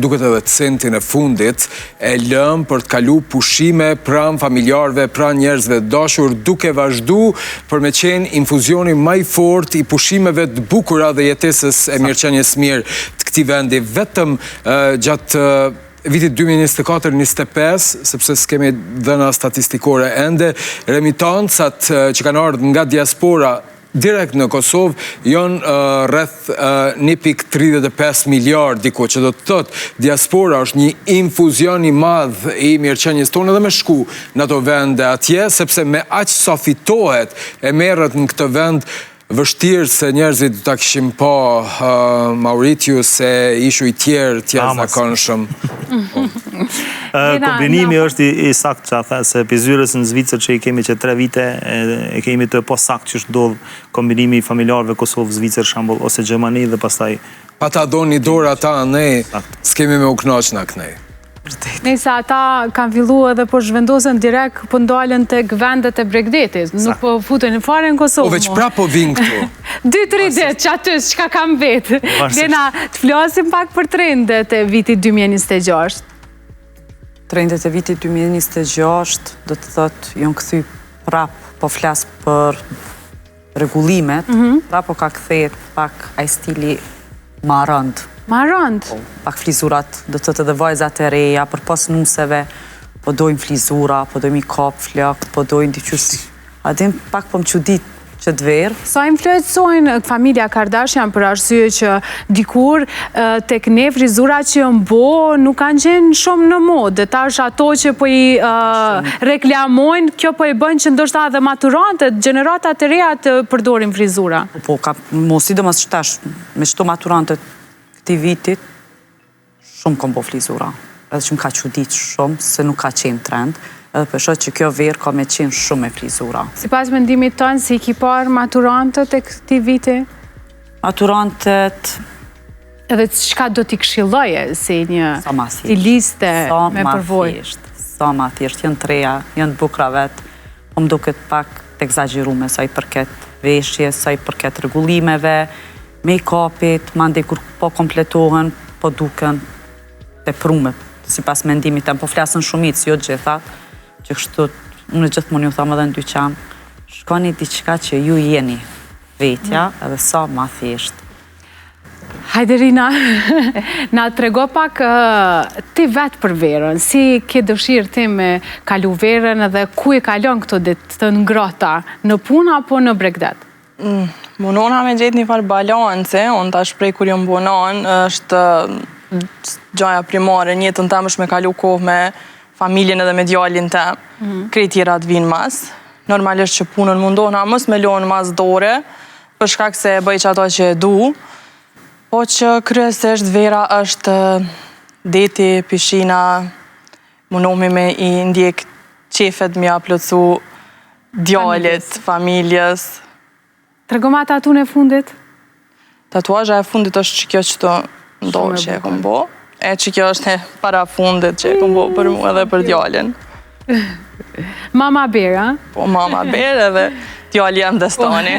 duket edhe centin e fundit, e lënë për të kalu pushime pranë familjarëve, pranë njerëzve të dashur, duke vazhdu për me qenë infuzioni ma i fortë i pushimeve të bukura dhe jetesës e mirëqenies mirë të këtij vendi, vetëm gjatë vitit 2024-25, sepse s'kemi dhëna statistikore ende, remitancat që kanë ardhë nga diaspora direkt në Kosovë janë rreth 1.35 miliard diku, që do të thotë diaspora është një infuzion i madh i mirëqenies tonë edhe me shku në ato vende atje, sepse me aq sa fitohet e merret në këtë vend, Vështirë se njerëzit do ta kishin pa Mauritius e ishuj tjerë të jashtëzakonshëm. Kombinimi është i saktë që a the, se prej zyrës në Zvicër që i kemi që tre vite, e kemi të po saktë që ndodh kombinimi i familjarëve Kosovë, Zvicër, shembull, ose Gjermani dhe pastaj... Pa ta dhonë një dorë ata ne, s'kemi me u knaq na kënej. Nëse ata kanë fillu edhe po zhvendosen direkt, po ndalen tek vendet e bregdetit, nuk po futen fare në Kosovë. Po veç pra po vinë këtu. Dy, tri ditë, që aty, çka kam vetë. Lena, të flasim pak për trendet e vitit 2026. Trendet e vitit 2026, do të thotë, janë kthy prap, po flas për rregullimet, mhm. prap po ka kthehet pak ai stili ma rëndë. Ma rëndë? Po, pak frizurat, do të thotë edhe vajzat e reja, përpos nuseve, po dojnë frizura, po dojnë mi kap flokët, po dojnë diqysh, a din pak po më çudit qët verë. Sa influencojnë familja Kardashian për arsye që dikur tek ne frizura që janë bo nuk kanë qenë shumë në modë, tash ato që po i reklamojnë, kjo po i bën që ndoshta edhe maturantet, gjeneratat e reja të përdorin frizura. Po, ka, mo sidomos që tash, me qëto maturantet këtij vitit, Shumë kom bo frizura, edhe që më ka çudit shumë, se nuk ka qenë trend, edhe po e shoh që kjo verë ka me qenë shumë me frizura. Sipas mendimit tënd, si i ki parë maturantët e këtij viti? Maturantët... Edhe çka do t'i këshilloje si një stiliste me përvojë? Sa ma thjesht, janë të reja, janë të bukra vetë, po më duket pak të ekzagjerume sa i përket veshjes, sa i përket rregullimeve, Make-upit, mandej kur po kompletohen, po duken teprume, sipas mendimit tem, po flas në shumicë, jo të gjitha, që kështu, unë gjithmonë ju tham edhe në dyqan, shkoni diçka që ju jeni vetja, mm. edhe sa ma thjesht. Hajde Rina, na trego pak ti vetë për verën, si ke dëshirë ti me kalu verën edhe ku e kalon këto ditë të ngrohta, në punë apo në bregdet? Mm, Munona me gjetë një farë balance, unë tash prej kur jam bo nanë, është gjaja primare, në jetën tem është me kalu kohë me familjen edhe me djalin tem, mm -hmm. krejt tjerat vinë mas. Normalisht që punën mundohna mos me lonë mas dore, për shkak se e bëj qato që e du, po që kryesisht vera është deti, pishina, Munohmi me i ndjek qefet me ia plotësu djalit, familjes. Tregoma tatunë e fundit? Tatuazha e fundit është që kjo qëtu në dorë që e kom bo. E që kjo është e para fundit që e kom bo për mu edhe për djalin. Mama Bera? Po, Mama Bera edhe djali jem Destani.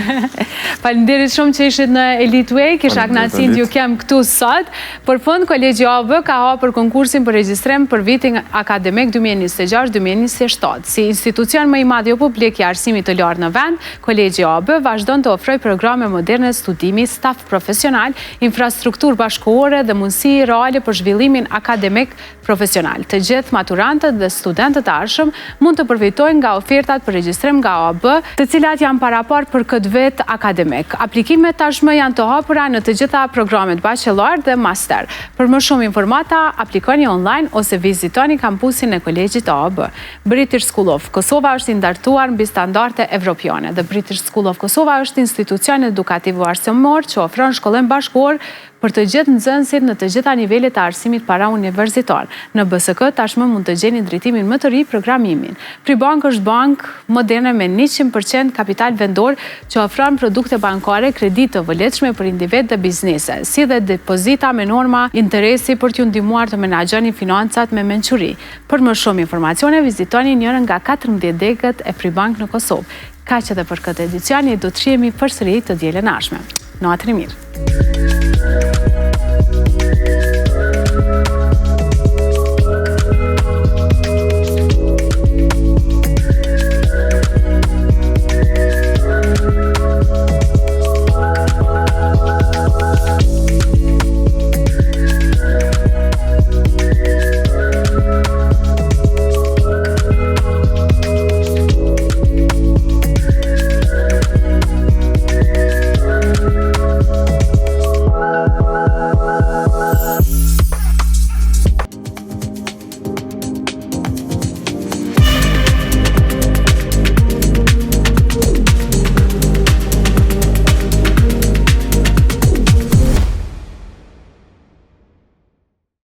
Faleminderit shumë që ishit në Elite Way, kisha kënaqësinë t'ju kem këtu sot. Për fund, Kolegji AAB ka hapur konkursin për regjistrim për vitin akademik 2026-2027. Si institucion më i madh jo publik i arsimit të lartë në vend, Kolegji AAB vazhdon të ofrojë programe moderne studimi, staf profesional, infrastrukturë bashkëkohore dhe mundësi reale për zhvillimin akademik profesional. Të gjithë maturantët dhe studentët e ardhshëm mund të përfitojnë nga ofertat për regjistrim nga AAB, të cilat janë paraparë për këtë vit akademik. Aplikimet tashmë janë të hapura në të gjitha programet bachelor dhe master. Për më shumë informata, aplikoni online ose vizitoni kampusin e Kolegjit AAB. British School of Kosova është i ndërtuar mbi standarde evropiane dhe British School of Kosova është institucion edukativo-arsimor që ofron shkollim bashkëkohor për të gjithë nxënësit në të gjitha nivelet e arsimit parauniversitar. Në BSK tashmë mund të gjeni drejtimin më të ri programimin. Pribank është bankë moderne me 100% kapital vendor që ofron produkte bankare, kredi të volitshme për individë dhe biznese, si dhe depozita me norma interesi për t'ju ndihmuar të menaxhoni financat me mençuri. Për më shumë informacione vizitoni njërën nga 14 degët e Pribank në Kosovë. Kaq edhe për këtë edicion, ne do të shihemi përsëri të dielën e ardhshme. Natën e mirë.